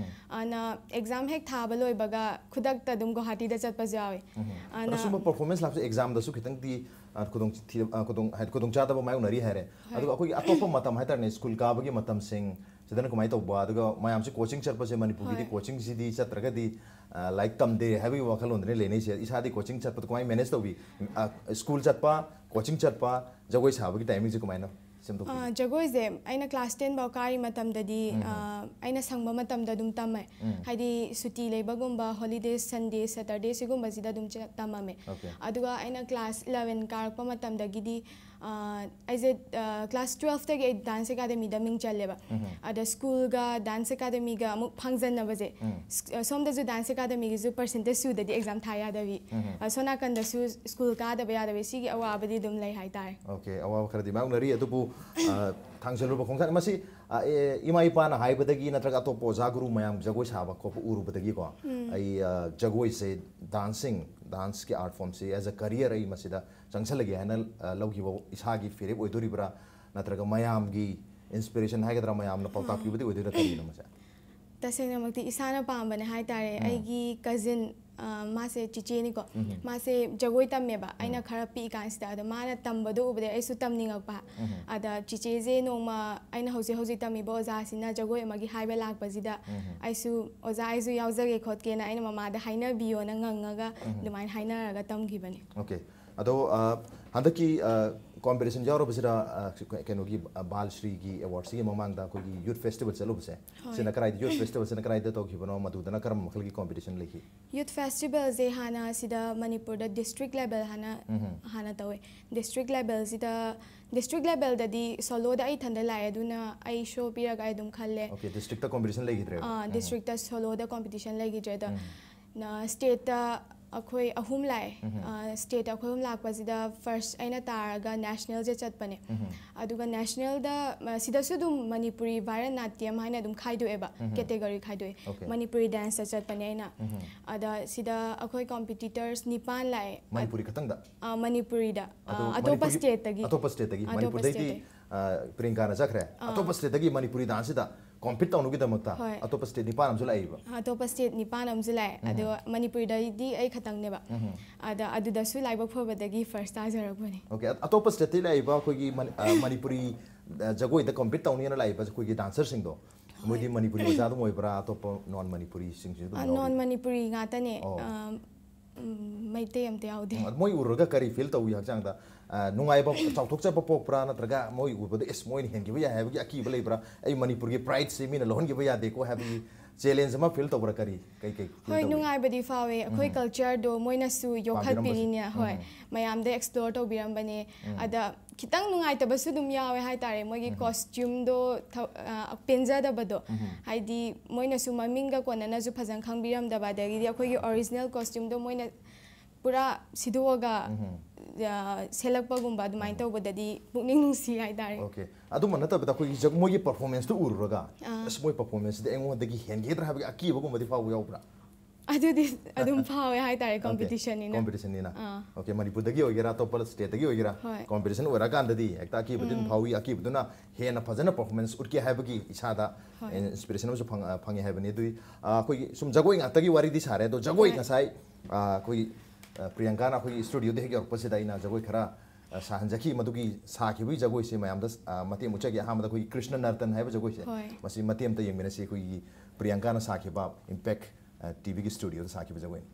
ꯑꯗꯨꯅ exam ꯍꯦꯛ ꯊꯥꯕ ꯂꯣꯏꯕꯒ ꯈꯨꯗꯛꯇ ꯑꯗꯨꯝ ꯒꯨꯋꯥꯍꯥꯇꯤꯗ ꯆꯠꯄꯁꯨ ꯌꯥꯎꯋꯦ꯫ ꯑꯗꯣ ꯑꯗꯨꯅ ꯁꯨꯝꯕ performance ꯂꯥꯛꯄꯁꯦ examꯗꯁꯨ ꯈꯤꯇꯪꯗꯤ, ꯑ, ꯈꯨꯗꯣꯡ ꯊꯤ-, ꯑ, ꯈꯨꯗꯣꯡ, ꯍꯥꯏꯗꯤ ꯈꯨꯗꯣꯡꯆꯥꯗꯕ ꯃꯥꯌꯣꯛꯅꯔꯤ ꯍꯥꯏꯔꯦ꯫ ꯍꯣꯏ꯫ ꯑꯗꯨꯒ ꯑꯩꯈꯣꯏꯒꯤ ꯑꯇꯣꯞꯄ ꯃꯇꯝ ꯍꯥꯏꯇꯥꯔꯦꯅꯦ, ꯁ꯭ꯀꯨꯜ ꯀꯥꯕꯒꯤ ꯃꯇꯝꯁꯤꯡ ꯁꯤꯗꯅ ꯀꯃꯥꯏꯅ ꯇꯧꯕ? ꯑꯗꯨꯒ ꯃꯌꯥꯝꯁꯤ coaching ꯆꯠꯄꯁꯦ, ꯃꯅꯤꯄꯨꯔꯒꯤꯗꯤ ꯍꯣꯏ꯫ Coachingꯁꯤꯗꯤ ꯆꯠꯇ꯭ꯔꯒꯗꯤ, ꯑ, ꯂꯥꯏꯔꯤꯛ ꯇꯝꯗꯦ ꯍꯥꯏꯕꯒꯤ ꯋꯥꯈꯜꯂꯣꯟꯗꯅꯤ ꯂꯩꯅꯩꯁꯦ꯫ ꯏꯁꯥꯗꯤ coaching ꯆꯠꯄꯗꯣ ꯀꯃꯥꯏꯅ manage ꯇꯧꯕꯤ? ꯑ, ꯁ꯭ꯀꯨꯜ ꯆꯠꯄ, coaching ꯆꯠꯄ, ꯖꯒꯣꯏ ꯁꯥꯕꯒꯤ timingꯁꯦ ꯀꯃꯥꯏꯅ ꯁꯦꯝꯗꯣꯛꯄꯤ? ꯑ, ꯖꯒꯣꯏꯁꯦ ꯑꯩꯅ class ten ꯐꯥꯎ ꯀꯥꯔꯤ ꯃꯇꯝꯗꯗꯤ, ꯑ, ꯑꯩꯅ ꯁꯪꯕ ꯃꯇꯝꯗ ꯑꯗꯨꯝ ꯇꯝꯃꯦ꯫ ꯍꯥꯏꯗꯤ ꯁꯨꯇꯤ ꯂꯩꯕꯒꯨꯝꯕ, holidays, Sunday, Saturday ꯁꯤꯒꯨꯝꯕꯁꯤꯗ ꯑꯗꯨꯝ ꯆ-, ꯇꯝꯃꯝꯃꯦ꯫ Okay. ꯑꯗꯨꯒ ꯑꯩꯅ class eleven ꯀꯥꯔꯛꯄ ꯃꯇꯝꯗꯒꯤꯗꯤ, ꯑ, ꯑꯩꯁꯦ, ꯑ, class twelveꯇꯒꯤ ꯑꯩ dance academyꯗ ꯃꯤꯡ ꯆꯜꯂꯦꯕ꯫ ꯑꯗ ꯁ꯭ꯀꯨꯜꯒ dance academyꯒ ꯑꯃꯨꯛ ꯐꯥꯡꯖꯟꯅꯕꯁꯦ꯫ ꯁ-, ꯑ, ꯁꯣꯝꯗꯁꯨ dance academyꯒꯤꯁꯨ percentage ꯁꯨꯗꯗꯤ exam ꯊꯥ ꯌꯥꯗꯕꯤ꯫ ꯑ, ꯁꯣꯝ ꯅꯥꯀꯟꯗꯁꯨ ꯁ꯭ꯀꯨꯜ ꯀꯥꯗꯕ ꯌꯥꯗꯕꯤ꯫ ꯁꯤꯒꯤ ꯑꯋꯥꯕꯗꯤ ꯑꯗꯨꯝ ꯂꯩ ꯍꯥꯏꯇꯥꯔꯦ꯫ Okay, ꯑꯋꯥꯕ ꯈꯔꯗꯤ ꯃꯥꯌꯣꯛꯅꯔꯤ꯫ ꯑꯗꯨꯕꯨ, ꯑ, ꯊꯥꯡꯖꯜꯂꯨꯕ ꯈꯣꯡꯊꯥꯡ ꯃꯁꯤ, ꯑ, ꯑꯦ, ꯏꯃꯥ ꯏꯄꯥꯅ ꯍꯥꯏꯕꯗꯒꯤ ꯅꯠꯇ꯭ꯔꯒ ꯑꯇꯣꯞꯄ ꯑꯣꯖꯥ ꯒꯨꯔꯨ ꯃꯌꯥꯝ ꯖꯒꯣꯏ ꯁꯥꯕ ꯈꯣꯠꯄ ꯎꯔꯨꯕꯗꯒꯤꯀꯣ, ꯑꯩ, ꯑ, ꯖꯒꯣꯏꯁꯦ, dancing, danceꯀꯤ art formꯁꯦ as a career ꯑꯩ ꯃꯁꯤꯗ ꯆꯪꯁꯜꯂꯒꯦ ꯍꯥꯏꯅ, ꯑ, ꯂꯧꯈꯤꯕ ꯏꯁꯥꯒꯤ ꯐꯤꯔꯦꯞ ꯑꯣꯏꯗꯣꯔꯤꯕ꯭ꯔꯥ, ꯅꯠꯇ꯭ꯔꯒ ꯃꯌꯥꯝꯒꯤ inspiration ꯍꯥꯏꯒꯗ꯭ꯔꯥ, ꯃꯌꯥꯝꯅ ꯄꯥꯎꯇꯥꯛ ꯄꯤꯕꯗꯤ ꯑꯣꯏꯗꯣꯏꯔꯥ, ꯀꯔꯤꯅꯣ ꯃꯁꯦ? ꯇꯁꯦꯡꯅꯃꯛꯇꯤ ꯏꯁꯥꯅ ꯄꯥꯝꯕꯅꯦ ꯍꯥꯏꯇꯥꯔꯦ꯫ ꯑꯩꯒꯤ cousin, ꯑ, ꯃꯥꯁꯦ ꯆꯤꯆꯦꯅꯤꯀꯣ꯫ ꯃꯥꯁꯦ ꯖꯒꯣꯏ ꯇꯝꯃꯦꯕ ꯑꯩꯅ ꯈꯔ ꯄꯤꯛꯏ ꯀꯥꯟꯁꯤꯗ꯫ ꯑꯗꯣ ꯃꯥꯅ ꯇꯝꯕꯗꯣ ꯎꯕꯗꯩ ꯑꯩꯁꯨ ꯇꯝꯅꯤꯡꯉꯛꯄ꯫ ꯑꯗ ꯆꯤꯆꯦꯁꯦ ꯅꯣꯡꯃ ꯑꯩꯅ ꯍꯧꯖꯤꯛ ꯍꯧꯖꯤꯛ ꯇꯝꯃꯤꯕ ꯑꯣꯖꯥꯁꯤꯅ ꯖꯒꯣꯏ ꯑꯃꯒꯤ ꯍꯥꯏꯕ ꯂꯥꯛꯄꯁꯤꯗ, ꯑꯩꯁꯨ, "ꯑꯣꯖꯥ, ꯑꯩꯁꯨ ꯌꯥꯎꯖꯒꯦ ꯈꯣꯠꯀꯦꯅ" ꯑꯩꯅ ꯃꯃꯥꯗ ꯍꯥꯏꯅꯕꯤꯌꯣꯅ ꯉꯪꯉꯒ ꯑꯗꯨꯃꯥꯏꯅ ꯍꯥꯏꯅꯔꯒ ꯇꯝꯈꯤꯕꯅꯦ꯫ ꯑꯣꯀꯦ꯫ ꯑꯗꯣ, ꯑ, ꯍꯟꯗꯛꯀꯤ, ꯑ, ꯀꯣꯝꯄꯤꯇꯤꯁꯟ ꯌꯥꯎꯔꯕꯁꯤꯗ, ꯑ, ꯀꯩꯅꯣꯒꯤ, ꯑ, ꯕꯥꯜ ꯁ꯭ꯔꯤꯒꯤ ꯑꯦꯋꯥꯔꯗꯁꯤꯒꯤ ꯃꯃꯥꯡꯗ ꯑꯩꯈꯣꯏꯒꯤ ꯌꯨꯠ ꯐꯦꯁꯇꯤꯚꯦꯜ ꯆꯠꯂꯨꯕꯁꯦ, ꯍꯣꯏ꯫ ꯁꯤꯅ ꯀꯗꯥꯏꯗ, ꯌꯨꯠ ꯐꯦꯁꯇꯤꯚꯦꯜꯁꯤꯅ ꯀꯗꯥꯏꯗ ꯇꯧꯈꯤꯕꯅꯣ, ꯃꯗꯨꯗꯅ ꯀꯔꯝꯕ ꯃꯈꯜꯒꯤ ꯀꯣꯝꯄꯤꯇꯤꯁꯟ ꯂꯩꯈꯤ? ꯌꯨꯠ ꯐꯦꯁꯇꯤꯚꯦꯜꯁꯦ ꯍꯥꯟꯅ ꯁꯤꯗ ꯃꯅꯤꯄꯨꯔꯗ ꯗꯤꯁꯇ꯭ꯔꯤꯛ ꯂꯦꯚꯦꯜ ꯍꯥꯟꯅ, ꯍꯥꯟꯅ ꯇꯧꯋꯦ꯫ ꯗꯤꯁꯇ꯭ꯔꯤꯛ ꯂꯦꯚꯦꯜꯁꯤꯗ, ꯗꯤꯁꯇ꯭ꯔꯤꯛ ꯂꯦꯚꯦꯜꯗꯗꯤ ꯁꯣꯂꯣꯗ ꯑꯩ ꯏꯊꯟꯗ ꯂꯥꯛꯑꯦ, ꯑꯗꯨꯅ ꯑꯩ ꯁꯣ ꯄꯤꯔꯒ ꯑꯩ ꯑꯗꯨꯝ ꯈꯜꯂꯦ꯫ ꯑꯣꯀꯦ, ꯗꯤꯁꯇ꯭ꯔꯤꯛꯇ ꯀꯣꯝꯄꯤꯇꯤꯁꯟ ꯂꯩꯈꯤꯗ꯭ꯔꯦꯕ? ꯑꯥ, ꯗꯤꯁꯇ꯭ꯔꯤꯛꯇ ꯁꯣꯂꯣꯗ ꯀꯣꯝꯄꯤꯇꯤꯁꯟ ꯂꯩꯈꯤꯗ꯭ꯔꯦ꯫ ꯑꯗꯣ ꯁ꯭ꯇꯦꯠꯇ ꯑꯩꯈꯣꯏ ꯑꯍꯨꯝ ꯂꯥꯛꯑꯦ꯫ ꯁ꯭ꯇꯦꯠ ꯑꯩꯈꯣꯏ ꯑꯍꯨꯝ ꯂꯥꯛꯄꯁꯤꯗ ꯐꯥꯔꯁ ꯑꯩꯅ ꯇꯥꯔꯒ ꯅꯦꯁꯅꯦꯜꯁꯦ ꯆꯠꯄꯅꯦ꯫ ꯑꯗꯨꯒ ꯅꯦꯁꯅꯦꯜꯗ, ꯁꯤꯗꯁꯨ ꯑꯗꯨꯝ ꯃꯅꯤꯄꯨꯔꯤ ꯚꯥꯔꯠ ꯅꯥꯇ꯭ꯌꯝ ꯍꯥꯏꯅ ꯑꯗꯨꯝ ꯈꯥꯏꯗꯣꯛꯑꯦꯕ, ꯀꯦꯇꯦꯒꯣꯔꯤ ꯈꯥꯏꯗꯣꯛꯑꯦ꯫ ꯑꯣꯀꯦ꯫ ꯃꯅꯤꯄꯨꯔꯤ ꯗꯥꯟꯁꯇ ꯆꯠꯄꯅꯦ ꯑꯩꯅ꯫ ꯑꯗ ꯁꯤꯗ ꯑꯩꯈꯣꯏ ꯀꯣꯝꯄꯤꯇꯤꯇꯔꯁ ꯅꯤꯄꯥꯟ ꯂꯥꯛꯑꯦ꯫ ꯃꯅꯤꯄꯨꯔꯤ ꯈꯛꯇꯪꯗ? ꯑ, ꯃꯅꯤꯄꯨꯔꯤꯗ꯫ ꯑ, ꯑꯗꯣ ꯑꯇꯣꯞꯄ ꯃꯅꯤꯄꯨꯔꯒꯤ, ꯁ꯭ꯇꯦꯠꯇꯒꯤ꯫ ꯑꯇꯣꯞꯄ ꯁ꯭ꯇꯦꯠꯇꯒꯤ? ꯑꯇꯣꯞꯄ ꯃꯅꯤꯄꯨꯔꯗꯩꯗꯤ, ꯁ꯭ꯇꯦꯠꯇꯒꯤ꯫ ꯑ, ꯄ꯭ꯔꯤꯌꯥꯡꯀꯥꯅ ꯆꯠꯈ꯭ꯔꯦ꯫ ꯑꯇꯣꯞꯄ ꯁ꯭ꯇꯦꯠꯇꯒꯤ ꯃꯅꯤꯄꯨꯔꯤ ꯗꯥꯟꯁꯁꯤꯗ ꯀꯣꯝꯄꯤꯠ ꯇꯧꯅꯕꯒꯤꯗꯃꯛꯇ ꯍꯣꯏ꯫ ꯑꯇꯣꯞꯄ ꯁ꯭ꯇꯦꯠ ꯅꯤꯄꯥꯟ ꯑꯃꯁꯨ ꯂꯥꯛꯏꯕ? ꯑꯇꯣꯞꯄ ꯁ꯭ꯇꯦꯠ ꯅꯤꯄꯥꯟ ꯑꯃꯁꯨ ꯂꯥꯛꯑꯦ꯫ ꯑꯗꯣ ꯃꯅꯤꯄꯨꯔꯗꯩꯗꯤ ꯑꯩ ꯈꯛꯇꯪꯅꯦꯕ꯫ ꯑꯗ ꯑꯗꯨꯗꯁꯨ ꯂꯥꯏꯕꯛ ꯐꯕꯗꯒꯤ ꯐꯥꯔꯁ ꯇꯥꯖꯔꯛꯄꯅꯦ꯫ ꯑꯣꯀꯦ, ꯑ-, ꯑꯇꯣꯞꯄ ꯁ꯭ꯇꯦꯠꯇꯩ ꯂꯥꯛꯏꯕ ꯑꯩꯈꯣꯏꯒꯤ ꯃꯅꯤ-, ꯑ, ꯃꯅꯤꯄꯨꯔꯤ, ꯑ, ꯖꯒꯣꯏꯗ ꯀꯣꯝꯄꯤꯠ ꯇꯧꯅꯤꯅ ꯂꯥꯛꯏꯕ ꯑꯩꯈꯣꯏꯒꯤ ꯗꯥꯟꯁꯔꯁꯤꯡꯗꯣ, ꯃꯣꯏꯗꯤ ꯃꯅꯤꯄꯨꯔꯤ ꯃꯆꯥ ꯑꯗꯨꯝ ꯑꯣꯏꯕ꯭ꯔꯥ, ꯑꯇꯣꯞꯄ ꯅꯣꯟ ꯃꯅꯤꯄꯨꯔꯤꯁꯤꯡꯁꯨ ꯑꯗꯨꯝ ꯑ, ꯌꯥꯎꯔꯤꯕ꯭ꯔꯥ? ꯅꯣꯟ ꯃꯅꯤꯄꯨꯔꯤ ꯉꯥꯛꯇꯅꯦ꯫ ꯑꯣ꯫ ꯑ, ꯎꯝ, ꯃꯩꯇꯩ ꯑꯝꯇ ꯌꯥꯎꯗꯦ꯫ ꯎꯝ, ꯑꯗ ꯃꯣꯏ ꯎꯔꯨꯔꯒ ꯀꯔꯤ ꯐꯤꯜ ꯇꯧꯏ ꯍꯛꯆꯥꯡꯗ? ꯑ, ꯅꯨꯡꯉꯥꯏꯕ, ꯆꯥꯎꯊꯣꯛꯆꯕ ꯄꯣꯛꯄ꯭ꯔꯥ, ꯅꯠꯇ꯭ꯔꯒ ꯃꯣꯏ ꯎꯕꯗ, "ꯑꯦꯁ, ꯃꯣꯏꯅ ꯍꯦꯟꯈꯤꯕ ꯌꯥꯏ" ꯍꯥꯏꯕꯒꯤ ꯑꯀꯤꯕ ꯂꯩꯕ꯭ꯔꯥ? "ꯑꯩ ꯃꯅꯤꯄꯨꯔꯒꯤ ꯄ꯭ꯔꯥꯏꯗꯁꯤ ꯃꯤꯅ ꯂꯧꯍꯟꯈꯤꯕ ꯌꯥꯗꯦꯀꯣ" ꯍꯥꯏꯕꯒꯤ ꯆꯦꯂꯦꯟꯖ ꯑꯃ ꯐꯤꯜ ꯇꯧꯕ꯭ꯔꯥ? ꯀꯔꯤ, ꯀꯩ, ꯀꯩ ꯐꯤꯜ ꯍꯣꯏ, ꯇꯧꯏ? ꯅꯨꯡꯉꯥꯏꯕꯗꯤ ꯐꯥꯎꯋꯦ꯫ ꯑꯩꯈꯣꯏ ꯀꯜꯆꯔꯗꯣ ꯃꯣꯏꯅꯁꯨ ꯌꯣꯛꯈꯠꯄꯤꯔꯤꯅꯦ꯫ ꯄꯥꯝꯕꯤꯔꯝꯕꯁꯦ꯫ ꯍꯣꯏ, ꯃꯌꯥꯝꯗ ꯑꯦꯛꯁꯄ꯭ꯂꯣꯔ ꯇꯧꯕꯤꯔꯝꯕꯅꯦ꯫ ꯑꯗ ꯈꯤꯇꯪ ꯅꯨꯡꯉꯥꯏꯇꯕꯁꯨ ꯑꯗꯨꯝ ꯌꯥꯎꯋꯦ ꯍꯥꯏꯇꯥꯔꯦ, ꯃꯣꯏꯒꯤ ꯀꯣꯁꯇ꯭ꯌꯨꯝꯗꯣ ꯊ-, ꯑ, ꯄꯦꯟꯖꯗꯕꯗꯣ꯫ ꯍꯥꯏꯗꯤ ꯃꯣꯏꯅꯁꯨ ꯃꯃꯤꯡꯒ ꯀꯣꯟꯅꯅꯁꯨ ꯐꯖꯅ ꯈꯪꯕꯤꯔꯝꯗꯕ, ꯑꯗꯒꯤꯗꯤ ꯑꯩꯈꯣꯏꯒꯤ ꯑꯣꯔꯤꯖꯤꯅꯦꯜ ꯀꯣꯁꯇ꯭ꯌꯨꯝꯗꯣ ꯃꯣꯏꯅ ꯄꯨꯔꯥ ꯁꯤꯗꯣꯛꯑꯒ, ꯑ, ꯁꯦꯠꯂꯛꯄꯒꯨꯝꯕ ꯑꯗꯨꯃꯥꯏꯅ ꯇꯧꯕꯗꯗꯤ ꯄꯨꯛꯅꯤꯡ ꯅꯨꯡꯁꯤ ꯍꯥꯏꯇꯥꯔꯦ꯫ ꯑꯣꯀꯦ꯫ ꯑꯗꯨꯝꯕ ꯅꯠꯇꯕꯗ ꯑꯩꯈꯣꯏꯒꯤ ꯖꯒ-, ꯃꯣꯏꯒꯤ ꯄꯔꯐꯣꯔꯃꯦꯟꯁꯇꯨ ꯎꯔꯨꯔꯒ, "ꯑꯁ, ꯃꯣꯏ ꯄꯔꯐꯣꯔꯃꯦꯟꯁꯁꯤꯗꯤ ꯑꯩꯉꯣꯟꯗꯒꯤ ꯍꯦꯟꯒꯗ꯭ꯔꯥ?" ꯍꯥꯏꯕꯒꯤ ꯑꯀꯤꯕꯒꯨꯝꯕꯗꯤ ꯐꯥꯎꯕ ꯌꯥꯎꯕ꯭ꯔꯥ? ꯑꯗꯨꯗꯤ ꯑꯗꯨꯝ ꯐꯥꯎꯋꯦ ꯍꯥꯏꯇꯥꯔꯦ, competition ꯅꯤꯅ꯫ Competition ꯅꯤꯅ꯫ ꯑꯥ꯫ Okay, ꯃꯅꯤꯄꯨꯔꯗꯒꯤ ꯑꯣꯏꯒꯦꯔꯥ, ꯑꯇꯣꯞꯄ state ꯇꯒꯤ ꯑꯣꯏꯒꯦꯔꯥ, ꯍꯣꯏ꯫ Competition ꯑꯣꯏꯔꯀꯥꯟꯗꯗꯤ ꯍꯦꯛꯇ ꯑꯀꯤꯕꯗꯤ ꯑꯗꯨꯝ ꯐꯥꯎꯏ, ꯑꯀꯤꯕꯗꯨꯅ ꯍꯦꯟꯅ ꯐꯖꯅ performance ꯎꯠꯀꯦ ꯍꯥꯏꯕꯒꯤ ꯏꯁꯥꯗ ꯍꯣꯏ꯫ inspiration ꯑꯃꯁꯨ ꯐꯪ-, ꯑ, ꯐꯪꯉꯦ ꯍꯥꯏꯕꯅꯤ꯫ ꯑꯗꯨꯏ, ꯑ, ꯑꯩꯈꯣꯏꯒꯤ ꯁꯨꯝ ꯖꯒꯣꯏ ꯉꯥꯛꯇꯒꯤ ꯋꯥꯔꯤꯗꯤ ꯁꯥꯔꯦ, ꯑꯗꯣ ꯖꯒꯣꯏ ꯍꯣꯏ꯫ ꯉꯁꯥꯏ, ꯑ, ꯑꯩꯈꯣꯏꯒꯤ, ꯑ, ꯄ꯭ꯔꯤꯌꯥꯡꯀꯥꯅ ꯑꯩꯈꯣꯏꯒꯤ studio ꯗ ꯍꯦꯛ ꯌꯧꯔꯛꯄꯁꯤꯗ ꯑꯩꯅ ꯖꯒꯣꯏ ꯈꯔ, ꯑ, ꯁꯥꯍꯟꯖꯈꯤ꯫ ꯃꯗꯨꯒꯤ ꯁꯥꯈꯤꯕꯒꯤ ꯖꯒꯣꯏꯁꯦ ꯃꯌꯥꯝꯗ, ꯑ, ꯃꯇꯦꯛ ꯑꯃ ꯎꯠꯆꯒꯦ꯫ ꯑꯍꯥꯟꯕꯗ ꯑꯩꯈꯣꯏꯒꯤ ꯀ꯭ꯔꯤꯁꯅ ꯅꯔꯇꯟ ꯍꯥꯏꯕ ꯖꯒꯣꯏꯁꯦ, ꯍꯣꯏ꯫ ꯃꯁꯤ ꯃꯇꯦꯛ ꯑꯃꯇ ꯌꯦꯡꯃꯤꯟꯅꯁꯤ꯫ ꯑꯩꯈꯣꯏꯒꯤ ꯄ꯭ꯔꯤꯌꯥꯡꯀꯥꯅ ꯁꯥꯈꯤꯕ Impact, ꯑ, TV ꯒꯤ studio ꯗ ꯁꯥꯈꯤꯕ ꯖꯒꯣꯏꯅꯤ꯫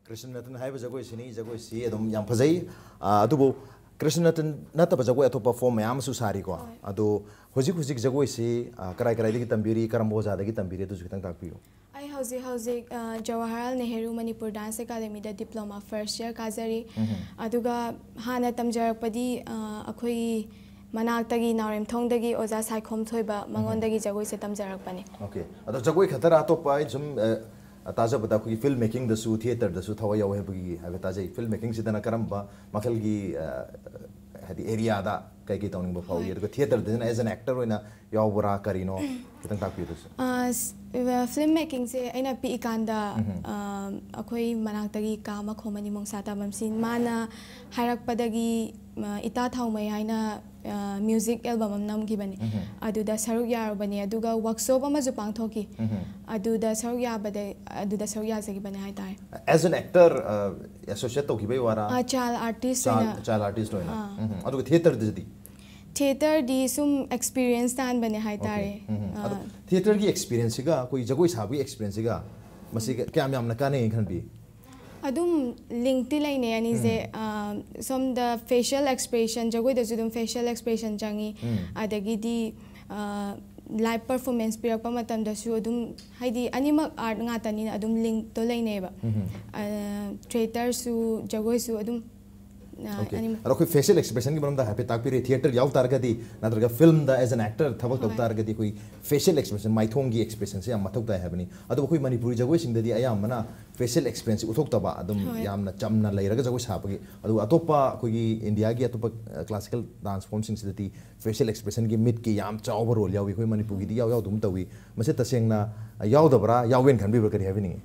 ꯀ꯭ꯔꯤꯁꯅ ꯅꯇꯟ ꯍꯥꯏꯕ ꯖꯒꯣꯏꯁꯤꯅꯤ꯫ ꯖꯒꯣꯏꯁꯤ ꯑꯗꯨꯝ ꯌꯥꯝ ꯐꯖꯩ꯫ ꯑꯥ, ꯑꯗꯨꯕꯨ ꯀ꯭ꯔꯤꯁꯅ ꯅꯇꯟ ꯅꯠꯇꯕ ꯖꯒꯣꯏ ꯑꯇꯣꯞꯄ form ꯃꯌꯥꯝ ꯑꯃꯁꯨ ꯁꯥꯔꯤꯀꯣ꯫ ꯍꯣꯏ꯫ ꯑꯗꯣ ꯍꯧꯖꯤꯛ ꯍꯧꯖꯤꯛ ꯖꯒꯣꯏꯁꯤ, ꯑꯥ, ꯀꯔꯥꯏ ꯀꯔꯥꯏꯗꯒꯤ ꯇꯝꯕꯤꯔꯤ, ꯀꯔꯝꯕ ꯑꯣꯖꯥꯗꯒꯤ ꯇꯝꯕꯤꯔꯤ, ꯑꯗꯨꯁꯨ ꯈꯤꯇꯪ ꯇꯥꯛꯄꯤꯌꯨ꯫ ꯑꯩ ꯍꯧꯖꯤꯛ ꯍꯧꯖꯤꯛ, ꯑ, ꯖꯋꯥꯍꯔꯂꯥꯜ ꯅꯦꯍꯔꯨ ꯃꯅꯤꯄꯨꯔ dance academy ꯗ diploma first year ꯀꯥꯖꯔꯤ꯫ ꯎꯝ꯫ ꯑꯗꯨꯒ ꯍꯥꯟꯅ ꯇꯝꯖꯔꯛꯄꯗꯤ, ꯑ, ꯑꯩꯈꯣꯏꯒꯤ ꯃꯅꯥꯛꯇꯒꯤ ꯅꯥꯎꯔꯦꯝꯊꯣꯡꯗꯒꯤ ꯑꯣꯖꯥ ꯁꯥꯏꯈꯣꯝ ꯊꯣꯏꯕ ꯃꯉꯣꯟꯗꯒꯤ ꯖꯒꯣꯏꯁꯦ ꯇꯝꯖꯔꯛꯄꯅꯦ꯫ Okay꯫ ꯑꯗꯣ ꯖꯒꯣꯏ ꯈꯛꯇꯔ, ꯑꯇꯣꯞꯄ ꯑꯩ ꯁꯨꯝ, ꯑ, ꯇꯥꯖꯕꯗ ꯑꯩꯈꯣꯏꯒꯤ film making ꯗꯁꯨ, theatre ꯗꯁꯨ ꯊꯋꯥꯏ ꯌꯥꯎꯋꯦ ꯍꯥꯏꯕꯒꯤ ꯍꯥꯏꯕ ꯇꯥꯖꯩ꯫ Film making ꯁꯤꯗꯅ ꯀꯔꯝꯕ ꯃꯈꯜꯒꯤ, ꯑ, ꯍꯥꯏꯗꯤ area ꯗ ꯀꯩ ꯀꯩ ꯇꯧꯅꯤꯡꯕ ꯐꯥꯎꯏ? ꯍꯣꯏ꯫ ꯑꯗꯨꯒ theatre ꯗꯅ as an actor ꯑꯣꯏꯅ ꯌꯥꯎꯕ꯭ꯔꯥ, ꯀꯔꯤꯅꯣ? ꯈꯤꯇꯪ ꯇꯥꯛꯄꯤꯌꯨ ꯑꯗꯨꯁꯨ꯫ ꯑ, ꯁ-, ꯑ, film making ꯁꯦ ꯑꯩꯅ ꯄꯤꯛꯏꯀꯥꯟꯗ, ꯎꯝ꯫ ꯑ, ꯑꯩꯈꯣꯏ ꯃꯅꯥꯛꯇꯒꯤ ꯀꯥ ꯃꯈꯣꯝ ꯑꯅꯤ ꯃꯣꯡꯁꯥ ꯇꯥꯕꯝꯁꯤ, ꯃꯥꯅ ꯍꯥꯏꯔꯛꯄꯗꯒꯤ ꯏꯇꯥ ꯊꯥꯎꯃꯩ ꯍꯥꯏꯅ ꯃ꯭ꯌꯨꯖꯤꯛ ꯑꯦꯜꯕꯝ ꯑꯃ ꯅꯝꯈꯤꯕꯅꯤ꯫ ꯑꯗꯨꯗ ꯁꯔꯨꯛ ꯌꯥꯔꯨꯕꯅꯤ, ꯑꯗꯨꯒ ꯋꯥꯔꯛꯁꯣꯞ ꯑꯃꯁꯨ ꯄꯥꯡꯊꯣꯛꯈꯤ꯫ ꯑꯗꯨꯗ ꯁꯔꯨꯛ ꯌꯥꯕꯗ ꯑꯗꯨꯗ ꯁꯔꯨꯛ ꯌꯥꯖꯈꯤꯕꯅꯤ ꯍꯥꯏꯇꯥꯔꯦ꯫ As an actor, associate ꯇꯧꯈꯤꯕꯩ ꯋꯥꯔꯥ? ꯆꯥꯏꯜ ꯑꯥꯔꯇꯤꯁ ꯑꯣꯏꯅ꯫ Child artist ꯑꯣꯏꯅ꯫ ꯎꯝ꯫ ꯑꯗꯨꯒ ꯊꯤꯌꯦꯇꯔꯗꯗꯤ? ꯊꯤꯌꯦꯇꯔꯗꯤ ꯁꯨꯝ ꯑꯦꯛꯁꯄꯤꯔꯤꯌꯦꯟꯁ ꯇꯥꯟꯕꯅꯦ ꯍꯥꯏꯇꯥꯔꯦ꯫ Okay. ꯎꯝ꯫ ꯑꯗꯣ ꯊꯤꯌꯦꯇꯔꯒꯤ ꯑꯦꯛꯁꯄꯤꯔꯤꯌꯦꯟꯁꯁꯤꯒ ꯑꯩꯈꯣꯏ ꯖꯒꯣꯏ ꯁꯥꯕꯒꯤ ꯑꯦꯛꯁꯄꯤꯔꯤꯌꯦꯟꯁꯁꯤꯒ ꯃꯁꯤꯒ ꯀꯌꯥꯝ ꯌꯥꯝꯅ ꯀꯥꯟꯅꯩꯅ ꯈꯟꯕꯤ? ꯑꯗꯨꯝ ꯂꯤꯡꯛꯇꯤ ꯂꯩꯅꯩ ꯑꯅꯤꯁꯦ꯫ ꯁꯣꯝꯗ ꯐꯦꯁꯤꯌꯦꯜ ꯑꯦꯛꯁꯄ꯭ꯔꯦꯁꯟ, ꯖꯒꯣꯏꯗꯁꯨ ꯑꯗꯨꯝ ꯐꯦꯁꯤꯌꯦꯜ ꯑꯦꯛꯁꯄ꯭ꯔꯦꯁꯟ ꯆꯪꯉꯤ꯫ ꯑꯗꯒꯤꯗꯤ ꯂꯥꯏꯚ ꯄꯔꯐꯣꯔꯃꯦꯟꯁ ꯄꯤꯔꯛꯄ ꯃꯇꯝꯗꯁꯨ ꯑꯗꯨꯝ, ꯍꯥꯏꯗꯤ ꯑꯅꯤꯃꯛ ꯑꯥꯔꯠ ꯉꯥꯛꯇꯅꯤꯅ ꯑꯗꯨꯝ ꯂꯤꯡꯛꯇꯣ ꯂꯩꯅꯩꯌꯦꯕ꯫ ꯊꯤꯌꯦꯇꯔꯁꯨ ꯖꯒꯣꯏꯁꯨ ꯑꯗꯨꯝ Okay. ꯑꯗꯣ ꯑꯩꯈꯣꯏ ꯐꯦꯁꯤꯌꯦꯜ ꯑꯦꯛꯁꯄ꯭ꯔꯦꯁꯟꯒꯤ ꯃꯔꯝꯗ ꯍꯥꯏꯐꯦꯠ ꯇꯥꯛꯄꯤꯔꯦ꯫ ꯊꯤꯌꯦꯇꯔ ꯌꯥꯎ ꯇꯥꯔꯒꯗꯤ, ꯅꯠꯇ꯭ꯔꯒ ꯐꯤꯜꯝꯗ as an actor ꯊꯕꯛ ꯇꯧ ꯇꯥꯔꯒꯗꯤ ꯑꯩꯈꯣꯏ ꯐꯦꯁꯤꯌꯦꯜ ꯑꯦꯛꯁꯄ꯭ꯔꯦꯁꯟ, ꯃꯥꯏꯊꯣꯡꯒꯤ ꯑꯦꯛꯁꯄ꯭ꯔꯦꯁꯟꯁꯦ ꯌꯥꯝ ꯃꯊꯧ ꯇꯥꯏ ꯍꯥꯏꯕꯅꯤ꯫ ꯑꯗꯨꯕꯨ ꯑꯩꯈꯣꯏ ꯃꯅꯤꯄꯨꯔꯤ ꯖꯒꯣꯏꯁꯤꯡꯗꯗꯤ ꯑꯌꯥꯝꯕꯅ ꯐꯦꯁꯤꯌꯦꯜ ꯑꯦꯛꯁꯄ꯭ꯔꯦꯁꯟꯁꯤ ꯎꯠꯊꯣꯛꯇꯕ, ꯑꯗꯨꯝ ꯌꯥꯝꯅ ꯆꯝꯅ ꯂꯩꯔꯒ ꯖꯒꯣꯏ ꯁꯥꯕꯒꯤ꯫ ꯑꯗꯨꯒ ꯑꯇꯣꯞꯄ ꯑꯩꯈꯣꯏꯒꯤ ꯏꯟꯗꯤꯌꯥꯒꯤ ꯑꯇꯣꯞꯄ ꯀ꯭ꯂꯥꯁꯤꯀꯦꯜ ꯗꯥꯟꯁ ꯐꯣꯝꯁꯤꯡꯁꯤꯗꯗꯤ ꯐꯦꯁꯤꯌꯦꯜ ꯑꯦꯛꯁꯄ꯭ꯔꯦꯁꯟꯒꯤ, ꯃꯤꯠꯀꯤ ꯌꯥꯝ ꯆꯥꯎꯕ ꯔꯣꯜ ꯌꯥꯎꯏ꯫ ꯑꯩꯈꯣꯏ ꯃꯅꯤꯄꯨꯔꯒꯤꯗꯤ ꯏꯌꯥꯎ ꯌꯥꯎꯗꯒꯨꯝ ꯇꯧꯏ꯫ ꯃꯁꯤ ꯇꯁꯦꯡꯅ ꯌꯥꯎꯗꯕ꯭ꯔꯥ, ꯌꯥꯎꯋꯦꯅ ꯈꯟꯕꯤꯕ꯭ꯔꯥ, ꯀꯔꯤ ꯍꯥꯏꯕꯤꯅꯤꯡꯉꯤ?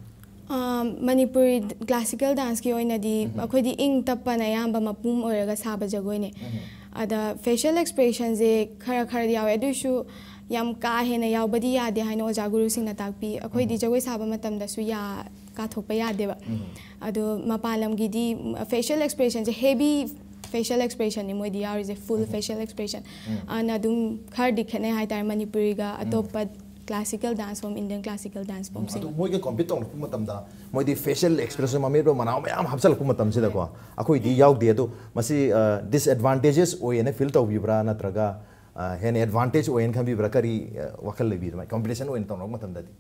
ꯃꯅꯤꯄꯨꯔꯤ ꯀ꯭ꯂꯥꯁꯤꯀꯦꯜ ꯗꯥꯟꯁꯀꯤ ꯑꯣꯏꯅꯗꯤ ꯑꯩꯈꯣꯏꯗꯤ ꯏꯪ ꯇꯞꯄꯅ ꯑꯌꯥꯝꯕ ꯃꯄꯨꯝ ꯑꯣꯏꯔꯒ ꯁꯥꯕ ꯖꯒꯣꯏꯅꯦ꯫ ꯑꯗ ꯐꯦꯁꯤꯌꯦꯜ ꯑꯦꯛꯁꯄ꯭ꯔꯦꯁꯟꯁꯦ ꯈꯔ ꯈꯔꯗꯤ ꯌꯥꯎꯋꯦ, ꯑꯗꯨꯏꯁꯨ ꯌꯥꯝ ꯀꯥ ꯍꯦꯟꯅ ꯌꯥꯎꯕꯗꯤ ꯌꯥꯗꯦ ꯍꯥꯏꯅ ꯑꯣꯖꯥ ꯒꯨꯔꯨꯁꯤꯡꯅ ꯇꯥꯛꯄꯤ꯫ ꯑꯩꯈꯣꯏꯗꯤ ꯖꯒꯣꯏ ꯁꯥꯕ ꯃꯇꯝꯗꯁꯨ ꯌꯥ ꯀꯥꯊꯣꯛꯄ ꯌꯥꯗꯦꯕ꯫ ꯑꯗꯣ ꯃꯄꯥꯟ ꯂꯝꯒꯤꯗꯤ ꯐꯦꯁꯤꯌꯦꯜ ꯑꯦꯛꯁꯄ꯭ꯔꯦꯁꯟꯁꯦ, ꯍꯦꯚꯤ ꯐꯦꯁꯤꯌꯦꯜ ꯑꯦꯛꯁꯄ꯭ꯔꯦꯁꯟꯅꯤ ꯃꯣꯏꯗꯤ ꯌꯥꯎꯔꯤꯁꯦ, ꯐꯨꯜ ꯐꯦꯁꯤꯌꯦꯜ ꯑꯦꯛꯁꯄ꯭ꯔꯦꯁꯟ꯫ ꯑꯗꯨꯅ ꯑꯗꯨꯝ ꯈꯔꯗꯤ ꯈꯦꯠꯅꯩ ꯍꯥꯏꯇꯥꯔꯦ ꯃꯅꯤꯄꯨꯔꯤꯒ ꯑꯇꯣꯞꯄ classical dance form, Indian classical dance ꯐꯣꯝꯁꯤꯡ꯫ ꯑꯗꯨ ꯃꯣꯏꯒ ꯀꯣꯝꯄꯤꯠ ꯇꯧꯔꯛꯄ ꯃꯇꯝꯗ ꯃꯣꯏꯗꯤ ꯐꯦꯁꯤꯌꯦꯜ ꯑꯦꯛꯁꯄ꯭ꯔꯦꯁꯟ, ꯃꯃꯤꯠ ꯃꯅꯥꯎ ꯃꯌꯥꯝ ꯍꯥꯞꯆꯤꯜꯂꯛꯄ ꯃꯇꯝꯁꯤꯗꯀꯣ, ꯑꯩꯈꯣꯏꯗꯤ ꯌꯥꯎꯗꯦ꯫ ꯑꯗꯣ ꯃꯁꯤ ꯗꯤꯁꯑꯦꯗꯚꯥꯟꯇꯦꯖꯦꯁ ꯑꯣꯏꯌꯦꯅ ꯐꯤꯜ ꯇꯧꯕꯤꯕ꯭ꯔꯥ, ꯅꯠꯇ꯭ꯔꯒ ꯍꯦꯟꯅ ꯑꯦꯗꯚꯥꯟꯇꯦꯖ ꯑꯣꯏꯌꯦꯅ ꯈꯟꯕꯤꯕ꯭ꯔꯥ? ꯀꯔꯤ ꯋꯥꯈꯜ ꯂꯩꯕꯤ? ꯑꯗꯨꯃꯥꯏꯅ ꯀꯣꯝꯄꯤꯇꯤꯁꯟ ꯑꯣꯏꯅ ꯇꯧꯅꯔꯛꯄ ꯃꯇꯝꯗꯗꯤ?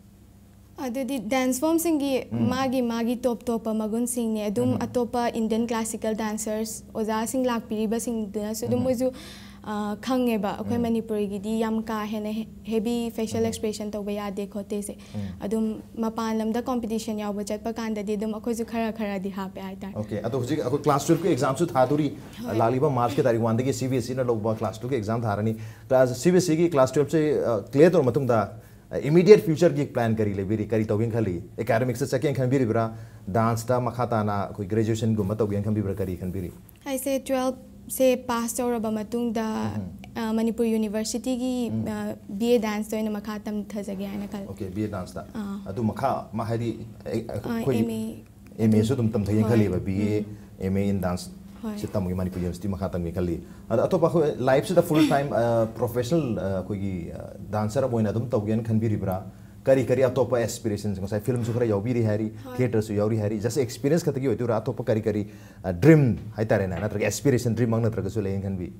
ꯑꯗꯨꯗꯤ ꯗꯥꯟꯁ ꯐꯣꯝꯁꯤꯡꯒꯤ ꯃꯥꯒꯤ ꯃꯥꯒꯤ ꯇꯣꯞ ꯇꯣꯞꯄ ꯃꯒꯨꯟꯁꯤꯡꯅꯦ꯫ ꯑꯗꯨꯝ ꯑꯇꯣꯞꯄ ꯏꯟꯗꯤꯌꯟ ꯀ꯭ꯂꯥꯁꯤꯀꯦꯜ ꯗꯥꯟꯁꯔꯁ ꯑꯣꯖꯥꯁꯤꯡ ꯂꯥꯛꯄꯤꯔꯤꯕꯁꯤꯡꯗꯨꯅꯁꯨ ꯑꯗꯨꯝ ꯃꯣꯏꯁꯨ ꯈꯪꯉꯦꯕ, ꯑꯩꯈꯣꯏ ꯃꯅꯤꯄꯨꯔꯒꯤꯗꯤ ꯌꯥꯝ ꯀꯥ ꯍꯦꯟꯅ ꯍꯦꯚꯤ ꯐꯦꯁꯤꯌꯦꯜ ꯑꯦꯛꯁꯄ꯭ꯔꯦꯁꯟ ꯇꯧꯕ ꯌꯥꯗꯦ ꯈꯣꯠꯇꯦꯁꯦ꯫ ꯑꯗꯨꯝ ꯃꯄꯥꯟ ꯂꯝꯗ ꯀꯣꯝꯄꯤꯇꯤꯁꯟ ꯌꯥꯎꯕ ꯆꯠꯄ ꯀꯥꯟꯗꯗꯤ ꯑꯗꯨꯝ ꯑꯩꯈꯣꯏꯁꯨ ꯈꯔ ꯈꯔꯗꯤ ꯍꯥꯞꯄꯦ ꯍꯥꯏꯇꯥꯔꯦ꯫ Okay, ꯑꯗꯣ ꯍꯧꯖꯤꯛ ꯑꯩꯈꯣꯏ ꯀ꯭ꯂꯥꯁ ꯇꯨꯌꯦꯜꯐꯀꯤ ꯑꯦꯛꯖꯥꯝꯁꯨ ꯊꯥꯗꯣꯔꯤ꯫ ꯂꯥꯛꯂꯤꯕ ꯃꯥꯔꯆꯀꯤ ꯇꯥꯔꯤꯛ ꯋꯥꯟꯗꯒꯤ ꯁꯤ ꯕꯤ ꯑꯦꯁ ꯏꯅ ꯂꯧꯕ ꯀ꯭ꯂꯥꯁ ꯇꯨꯌꯦꯜꯐꯀꯤ ꯑꯦꯛꯖꯥꯝ ꯊꯥꯔꯅꯤ꯫ ꯀ꯭ꯂꯥꯁ ꯁꯤ ꯕꯤ ꯑꯦꯁ ꯏꯒꯤ ꯀ꯭ꯂꯥꯁ ꯇꯨꯌꯦꯜꯐꯁꯦ ꯀ꯭ꯂꯤꯌꯥꯔ ꯇꯧꯔ ꯃꯇꯨꯡꯗ ꯏꯃꯤꯗꯤꯌꯦꯠ ꯐ꯭ꯌꯨꯆꯔꯒꯤ ꯄ꯭ꯂꯥꯟ ꯀꯔꯤ ꯂꯩꯕꯤꯔꯤ? ꯀꯔꯤ ꯇꯧꯒꯦꯅ ꯈꯜꯂꯤ? ꯑꯦꯀꯥꯗꯃꯤꯛꯁꯇ ꯆꯠꯀꯦꯅ ꯈꯟꯕꯤꯔꯤꯕ꯭ꯔꯥ? ꯗꯥꯟꯁꯇ ꯃꯈꯥ ꯇꯥꯅ ꯑꯩꯈꯣꯏ ꯒ꯭ꯔꯦꯖꯨꯑꯦꯁꯟꯒꯨꯝꯕ ꯇꯧꯒꯦꯅ ꯈꯟꯕꯤꯕ꯭ꯔꯥ? ꯀꯔꯤ ꯈꯟꯕꯤꯔꯤ? ꯑꯩꯁꯦ ꯇꯨꯌꯦꯜꯐ ꯁꯦ ꯄꯥꯁ ꯇꯧꯔꯕ ꯃꯇꯨꯡꯗ, ꯎꯝ꯫ ꯑ, ꯃꯅꯤꯄꯨꯔ ꯌꯨꯅꯤꯚꯔꯁꯤꯇꯤꯒꯤ, ꯎꯝ꯫ ꯑ, ꯕꯤ ꯑꯦ ꯗꯥꯟꯁꯇ ꯑꯣꯏꯅ ꯃꯈꯥ ꯇꯝꯊꯖꯒꯦ ꯍꯥꯏꯅ ꯈꯜꯂꯤ꯫ ꯑꯣꯀꯦ, ꯕꯤ ꯑꯦ ꯗꯥꯟꯁꯇ꯫ ꯑꯥ꯫ ꯑꯗꯨ ꯃꯈꯥ ꯃꯥ ꯍꯥꯏꯗꯤ, ꯑꯦ, ꯑ, ꯑ, ꯑꯩꯈꯣꯏꯒꯤ ꯑꯦꯝ ꯑꯦ ꯑꯦꯝ ꯑꯦꯁꯨ ꯑꯗꯨꯝ ꯇꯝꯊꯒꯦꯅ ꯍꯣꯏ꯫ ꯈꯜꯂꯤꯕ, B A, um. M A in dance ꯍꯣꯏ꯫ ꯁꯤ ꯇꯝꯃꯒ ꯃꯅꯤꯄꯨꯔ ꯌꯨꯅꯤꯚꯔꯁꯤꯇꯤ ꯃꯈꯥ ꯇꯝꯒꯦ ꯈꯜꯂꯤ꯫ ꯑꯗ ꯑꯇꯣꯞꯄ ꯑꯩꯈꯣꯏ ꯂꯥꯏꯐꯁꯤꯗ ꯐꯨꯜ ꯇꯥꯏꯝ, ꯑ, ꯄ꯭ꯔꯣꯐꯦꯁꯅꯦꯜ, ꯑ, ꯑꯩꯈꯣꯏꯒꯤ, ꯑ, ꯗꯥꯟꯁꯔ ꯑꯃ ꯑꯣꯏꯅ ꯑꯗꯨꯝ ꯇꯧꯒꯦꯅ ꯈꯟꯕꯤꯔꯤꯕ꯭ꯔꯥ? ꯀꯔꯤ ꯀꯔꯤ ꯑꯇꯣꯞꯄ ꯑꯦꯁꯄꯤꯔꯦꯁꯟꯁ, ꯉꯁꯥꯏ ꯐꯤꯂꯝꯁꯨ ꯈꯔ ꯌꯥꯎꯕꯤꯔꯤ ꯍꯥꯏꯔꯤ, ꯍꯣꯏ꯫ ꯊꯤꯌꯦꯇꯔꯁꯨ ꯌꯥꯎꯔꯤ ꯍꯥꯏꯔꯤ, just ꯑꯦꯛꯁꯄꯤꯔꯤꯌꯦꯟꯁ ꯈꯛꯇꯒꯤ ꯑꯣꯏꯗꯣꯏꯔꯥ? ꯑꯇꯣꯞꯄ ꯀꯔꯤ ꯀꯔꯤ, ꯑ, ꯗ꯭ꯔꯤꯝ ꯍꯥꯏꯇꯥꯔꯦꯅꯦ, ꯅꯠꯇ꯭ꯔꯒ ꯑꯦꯁꯄꯤꯔꯦꯁꯟ ꯗ꯭ꯔꯤꯝꯃꯛ ꯅꯠꯇ꯭ꯔꯒꯁꯨ ꯂꯩꯌꯦꯅ ꯈꯟꯕꯤ?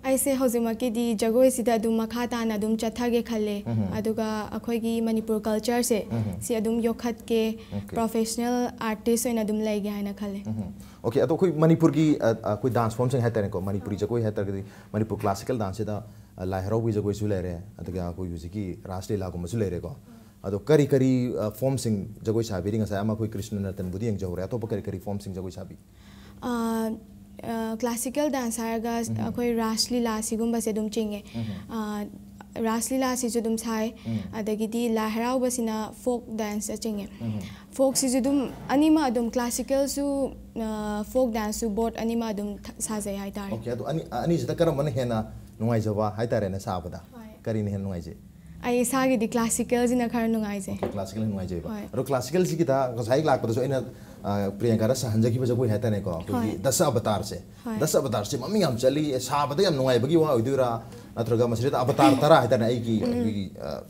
ꯑꯩꯁꯦ ꯍꯧꯖꯤꯛꯃꯛꯀꯤꯗꯤ ꯖꯒꯣꯏꯁꯤꯗ ꯑꯗꯨꯝ ꯃꯈꯥ ꯇꯥꯅ ꯑꯗꯨꯝ ꯆꯠꯊꯒꯦ ꯈꯜꯂꯦ꯫ ꯎꯝꯍꯨꯝ꯫ ꯑꯗꯨꯒ ꯑꯩꯈꯣꯏꯒꯤ ꯃꯅꯤꯄꯨꯔ ꯀꯜꯆꯔꯁꯦ, ꯎꯝꯍꯨꯝ꯫ ꯁꯤ ꯑꯗꯨꯝ ꯌꯣꯛꯈꯠꯀꯦ, ꯑꯣꯀꯦ꯫ ꯄ꯭ꯔꯣꯐꯦꯁꯅꯦꯜ ꯑꯥꯔꯇꯤꯁ ꯑꯣꯏꯅ ꯑꯗꯨꯝ ꯂꯩꯒꯦ ꯍꯥꯏꯅ ꯈꯜꯂꯦ꯫ ꯎꯝꯍꯨꯝ꯫ ꯑꯣꯀꯦ, ꯑꯗꯣ ꯑꯩꯈꯣꯏ ꯃꯅꯤꯄꯨꯔꯒꯤ, ꯑ, ꯑ, ꯑꯩꯈꯣꯏ ꯗꯥꯟꯁ ꯐꯣꯝꯁꯤꯡ ꯍꯥꯏꯇꯥꯔꯦꯀꯣ, ꯃꯅꯤꯄꯨꯔꯤ ꯖꯒꯣꯏ ꯍꯥꯏꯇꯥꯔꯒꯗꯤ ꯃꯅꯤꯄꯨꯔ ꯀ꯭ꯂꯥꯁꯤꯀꯦꯜ ꯗꯥꯟꯁꯁꯤꯗ, ꯑ, ꯂꯥꯏ ꯍꯔꯥꯎꯕꯒꯤ ꯖꯒꯣꯏꯁꯨ ꯂꯩꯔꯦ, ꯑꯗꯨꯒ ꯑꯩꯈꯣꯏ ꯍꯧꯖꯤꯛꯀꯤ ꯔꯥꯁ ꯂꯤꯂꯥꯒꯨꯝꯕꯁꯨ ꯂꯩꯔꯦꯀꯣ꯫ ꯑꯗꯣ ꯀꯔꯤ ꯀꯔꯤ, ꯑ, ꯐꯣꯝꯁꯤꯡ ꯖꯒꯣꯏ ꯁꯥꯕꯤꯔꯤ? ꯉꯁꯥꯏ ꯑꯃ ꯑꯩꯈꯣꯏ ꯀ꯭ꯔꯤꯁꯅ ꯅꯔꯇꯟꯕꯨꯗꯤ ꯌꯦꯡꯖꯍꯧꯔꯦ, ꯑꯇꯣꯞꯄ ꯀꯔꯤ ꯀꯔꯤ ꯐꯣꯝꯁꯤꯡ ꯖꯒꯣꯏ ꯁꯥꯕꯤ? ꯑ, ꯑ, ꯀ꯭ꯂꯥꯁꯤꯀꯦꯜ ꯗꯥꯟꯁ ꯍꯥꯏꯔꯒ ꯎꯝ꯫ ꯑꯩꯈꯣꯏ ꯔꯥꯁ ꯂꯤꯂꯥ ꯁꯤꯒꯨꯝꯕꯁꯦ ꯑꯗꯨꯝ ꯆꯤꯡꯉꯦ꯫ ꯎꯝ꯫ ꯑ, ꯔꯥꯁ ꯂꯤꯂꯥꯁꯤꯁꯨ ꯑꯗꯨꯝ ꯁꯥꯏ꯫ ꯎꯝ꯫ ꯑꯗꯒꯤꯗꯤ ꯂꯥꯏ ꯍꯔꯥꯎꯕꯁꯤꯅ ꯐꯣꯛ ꯗꯥꯟꯁꯇ ꯆꯤꯡꯉꯦ꯫ ꯎꯝ꯫ ꯐꯣꯛꯁꯤꯁꯨ ꯑꯗꯨꯝ ꯑꯅꯤꯃꯛ ꯑꯗꯨꯝ ꯀ꯭ꯂꯥꯁꯤꯀꯦꯜꯁꯨ, ꯑ, ꯐꯣꯛ ꯗꯥꯟꯁꯁꯨ ꯕꯣꯠ ꯑꯅꯤꯃꯛ ꯑꯗꯨꯝ ꯊ-, ꯁꯥꯖꯩ ꯍꯥꯏꯇꯥꯔꯦ꯫ ꯑꯣꯀꯦ, ꯑꯗꯣ ꯑꯅꯤ-, ꯑꯅꯤꯁꯤꯗ ꯀꯔꯝꯕꯅ ꯍꯦꯟꯅ ꯅꯨꯡꯉꯥꯏꯖꯕ ꯍꯥꯏꯇꯥꯔꯦꯅꯦ ꯁꯥꯕꯗ? ꯍꯣꯏ꯫ ꯀꯔꯤꯅ ꯍꯦꯟꯅ ꯅꯨꯡꯉꯥꯏꯖꯩ? ꯑꯩ ꯏꯁꯥꯒꯤꯗꯤ ꯀ꯭ꯂꯥꯁꯤꯀꯦꯜꯁꯤꯅ ꯈꯔ ꯅꯨꯡꯉꯥꯏꯖꯩ꯫ ꯑꯣꯀꯦ, ꯀ꯭ꯂꯥꯁꯤꯀꯦꯜꯅ ꯅꯨꯡꯉꯥꯏꯖꯩꯕ꯫ ꯍꯣꯏ꯫ ꯑꯗꯣ ꯀ꯭ꯂꯥꯁꯤꯀꯦꯜꯁꯤꯒꯤꯗ ꯉꯁꯥꯏ ꯂꯥꯛꯄꯗꯁꯨ ꯑꯩꯅ, ꯑ, ꯄ꯭ꯔꯤꯌꯥꯡꯀꯥꯗ ꯁꯥꯍꯟꯖꯈꯤꯕ ꯖꯒꯣꯏ ꯍꯥꯏꯇꯥꯔꯦꯀꯣ, ꯑꯩꯈꯣꯏꯒꯤ ꯍꯣꯏ꯫ ꯗꯁ ꯑꯕꯇꯥꯔꯁꯦ꯫ ꯍꯣꯏ꯫ ꯗꯁ ꯑꯕꯇꯥꯔꯁꯦ ꯃꯃꯤꯡ ꯌꯥꯝ ꯆꯠꯂꯤ, ꯁꯥꯕꯗ ꯌꯥꯝ ꯅꯨꯡꯉꯥꯏꯕꯒꯤ ꯋꯥ ꯑꯣꯏꯗꯣꯏꯔꯥ? ꯅꯠꯇ꯭ꯔꯒ ꯃꯁꯤꯗ ꯑꯕꯇꯥꯔ ꯇꯔꯥ ꯍꯥꯏꯇꯥꯔꯦ, ꯑꯩꯒꯤ, ꯎꯝ꯫ ꯑꯩꯈꯣꯏꯒꯤ, ꯑ,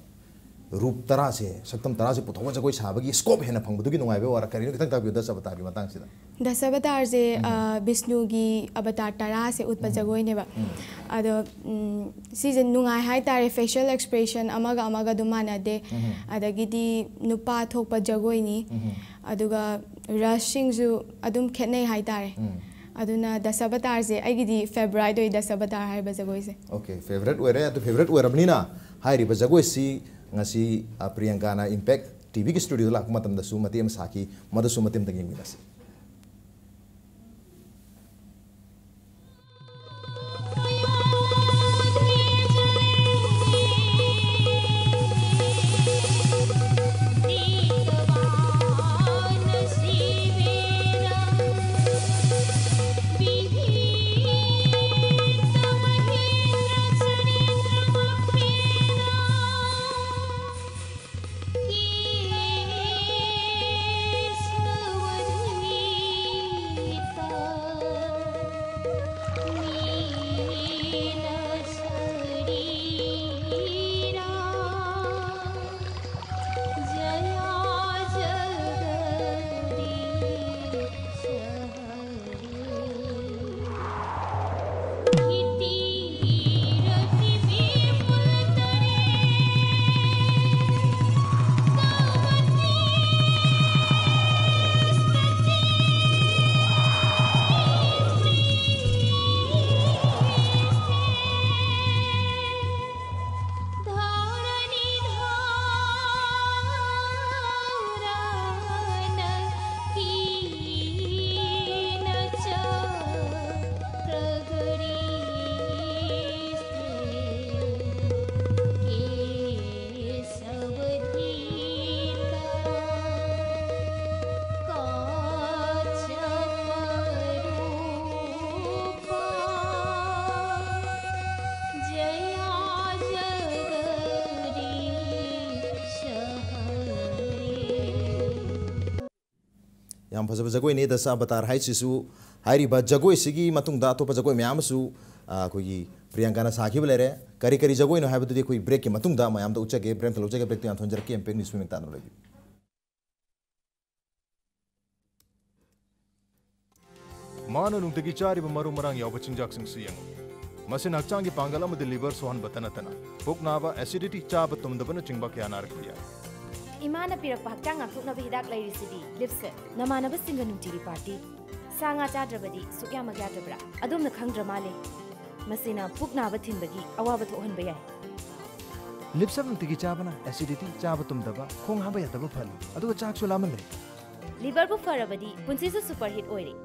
ꯔꯨꯞ ꯇꯔꯥꯁꯦ, ꯁꯛꯇꯝ ꯇꯔꯥꯁꯦ ꯄꯨꯊꯣꯛꯑꯒ ꯖꯒꯣꯏ ꯁꯥꯕꯒꯤ ꯁ꯭ꯀꯣꯞ ꯍꯦꯟꯅ ꯐꯪꯕꯗꯨꯒꯤ ꯅꯨꯡꯉꯥꯏꯕ ꯋꯥꯔ ꯀꯔꯤꯅꯣ? ꯈꯤꯇꯪ ꯇꯥꯛꯄꯤꯌꯨ ꯗꯁ ꯑꯕꯇꯥꯔꯒꯤ ꯃꯇꯥꯡꯁꯤꯗ꯫ ꯗꯁ ꯑꯕꯇꯥꯔꯁꯦ, ꯎꯝ꯫ ꯑ, ꯕꯤꯁꯅꯨꯒꯤ ꯑꯕꯇꯥꯔ ꯇꯔꯥꯁꯦ ꯎꯠꯄ ꯎꯝ꯫ ꯖꯒꯣꯏꯅꯦꯕ꯫ ꯎꯝ꯫ ꯑꯗꯣ, ꯎꯝ, ꯁꯤꯁꯦ ꯅꯨꯡꯉꯥꯏ ꯍꯥꯏꯇꯥꯔꯦ, ꯐꯦꯁꯤꯌꯦꯜ ꯑꯦꯛꯁꯄ꯭ꯔꯦꯁꯟ ꯑꯃꯒ ꯑꯃꯒ ꯑꯗꯨꯝ ꯃꯥꯟꯅꯗꯦ꯫ ꯎꯝ꯫ ꯑꯗꯒꯤꯗꯤ ꯅꯨꯄꯥ ꯊꯣꯛꯄ ꯖꯒꯣꯏꯅꯤ꯫ ꯎꯝ꯫ ꯑꯗꯨꯒ ꯔꯁꯁꯤꯡꯁꯨ ꯑꯗꯨꯝ ꯈꯦꯠꯅꯩ ꯍꯥꯏꯇꯥꯔꯦ꯫ ꯎꯝ꯫ ꯑꯗꯨꯅ ꯗꯁ ꯑꯕꯇꯥꯔꯁꯦ ꯑꯩꯒꯤꯗꯤ ꯐꯦꯚꯣꯔꯥꯏꯠ ꯑꯣꯏ, ꯗꯁ ꯑꯕꯇꯥꯔ ꯍꯥꯏꯔꯤꯕ ꯖꯒꯣꯏꯁꯦ꯫ ꯑꯣꯀꯦ, ꯐꯦꯚꯣꯔꯥꯏꯠ ꯑꯣꯏꯔꯦ꯫ ꯑꯗꯨ ꯐꯦꯚꯣꯔꯥꯏꯠ ꯑꯣꯏꯔꯕꯅꯤꯅ ꯍꯥꯏꯔꯤꯕ ꯖꯒꯣꯏꯁꯤ ꯉꯁꯤ, ꯑ, ꯄ꯭ꯔꯤꯌꯥꯡꯀꯥꯅ ꯏꯝꯄꯦꯛ ꯇꯤꯚꯤꯒꯤ ꯁ꯭ꯇꯨꯗꯤꯑꯣꯗ ꯂꯥꯛꯄ ꯃꯇꯝꯗꯁꯨ ꯃꯇꯦꯛ ꯑꯃ ꯁꯥꯈꯤ, ꯃꯗꯨꯁꯨ ꯃꯇꯦꯛ ꯑꯃꯇꯪ ꯌꯦꯡꯃꯤꯟꯅꯁꯤ꯫ ꯌꯥꯝ ꯐꯖꯕ ꯖꯒꯣꯏꯅꯤ ꯗꯁ ꯑꯕꯇꯥꯔ ꯍꯥꯏꯁꯤꯁꯨ꯫ ꯍꯥꯏꯔꯤꯕ ꯖꯒꯣꯏꯁꯤꯒꯤ ꯃꯇꯨꯡꯗ ꯑꯇꯣꯞꯄ ꯖꯒꯣꯏ ꯃꯌꯥꯝ ꯑꯃꯁꯨ, ꯑ, ꯑꯩꯈꯣꯏꯒꯤ ꯄ꯭ꯔꯤꯌꯥꯡꯀꯥꯅ ꯁꯥꯈꯤꯕ ꯂꯩꯔꯦ꯫ ꯀꯔꯤ ꯀꯔꯤ ꯖꯒꯣꯏꯅꯣ ꯍꯥꯏꯕꯗꯨꯗꯤ ꯑꯩꯈꯣꯏ break ꯀꯤ ꯃꯇꯨꯡꯗ ꯃꯌꯥꯝꯗ ꯎꯠꯆꯒꯦ꯫ Break ꯑꯃꯇ ꯂꯧꯖꯒꯦ꯫ Break ꯇꯨ ꯌꯥꯝ ꯊꯣꯟꯖꯔꯛꯀꯦ꯫ Impact News ꯃꯤꯃꯤꯡ ꯇꯥꯅ ꯂꯩꯕꯤꯌꯨ꯫ ꯃꯥꯅ ꯅꯨꯡꯇꯤꯒꯤ ꯆꯥꯔꯤꯕ ꯃꯔꯨ ꯃꯔꯥꯡ ꯌꯥꯎꯕ ꯆꯤꯟꯖꯥꯛꯁꯤꯡꯁꯨ ꯌꯦꯡꯉꯨ꯫ ꯃꯁꯤꯅ ꯍꯛꯆꯥꯡꯒꯤ ꯄꯥꯡꯒꯜ ꯑꯃꯗꯤ liver ꯁꯣꯛꯍꯟꯕꯇ ꯅꯠꯇꯅ ꯄꯨꯛ ꯅꯥꯕ, acidity, ꯆꯥꯕ ꯇꯨꯝꯗꯕꯅꯆꯤꯡꯕ ꯀꯌꯥ ꯅꯥꯔꯛꯄ ꯌꯥꯏ꯫ ꯏꯃꯥꯅ ꯄꯤꯔꯛꯄ ꯍꯛꯆꯥꯡ ꯉꯥꯛꯊꯣꯛꯅꯕ ꯍꯤꯗꯥꯛ ꯂꯩꯔꯤꯁꯤꯗꯤ, Lipset꯫ ꯅꯃꯥꯟꯅꯕꯁꯤꯡꯒ ꯅꯨꯡꯇꯤꯒꯤ party꯫ ꯁꯥ ꯉꯥ ꯆꯥꯗ꯭ꯔꯕꯗꯤ ꯁꯨꯛꯌꯥꯃꯛ ꯌꯥꯗ꯭ꯔꯕ꯭ꯔꯥ? ꯑꯗꯣꯝꯅ ꯈꯪꯗ꯭ꯔ ꯃꯥꯜꯂꯦ꯫ ꯃꯁꯤꯅ ꯄꯨꯛ ꯅꯥꯕ ꯊꯤꯟꯕꯒꯤ ꯑꯋꯥꯕ ꯊꯣꯛꯍꯟꯕ ꯌꯥꯏ꯫ Lipset ꯅꯨꯡꯇꯤꯒꯤ ꯆꯥꯕꯅ acidity, ꯆꯥꯕ ꯇꯨꯝꯗꯕ, ꯈꯣꯡ ꯍꯥꯝꯕ ꯌꯥꯗꯕ ꯐꯍꯜꯂꯤ, ꯑꯗꯨꯒ ꯆꯥꯛꯁꯨ ꯂꯥꯝꯍꯜꯂꯦ꯫ Liver ꯕꯨ ꯐꯔꯕꯗꯤ ꯄꯨꯟꯁꯤꯁꯨ superhit ꯑꯣꯏꯔꯦ꯫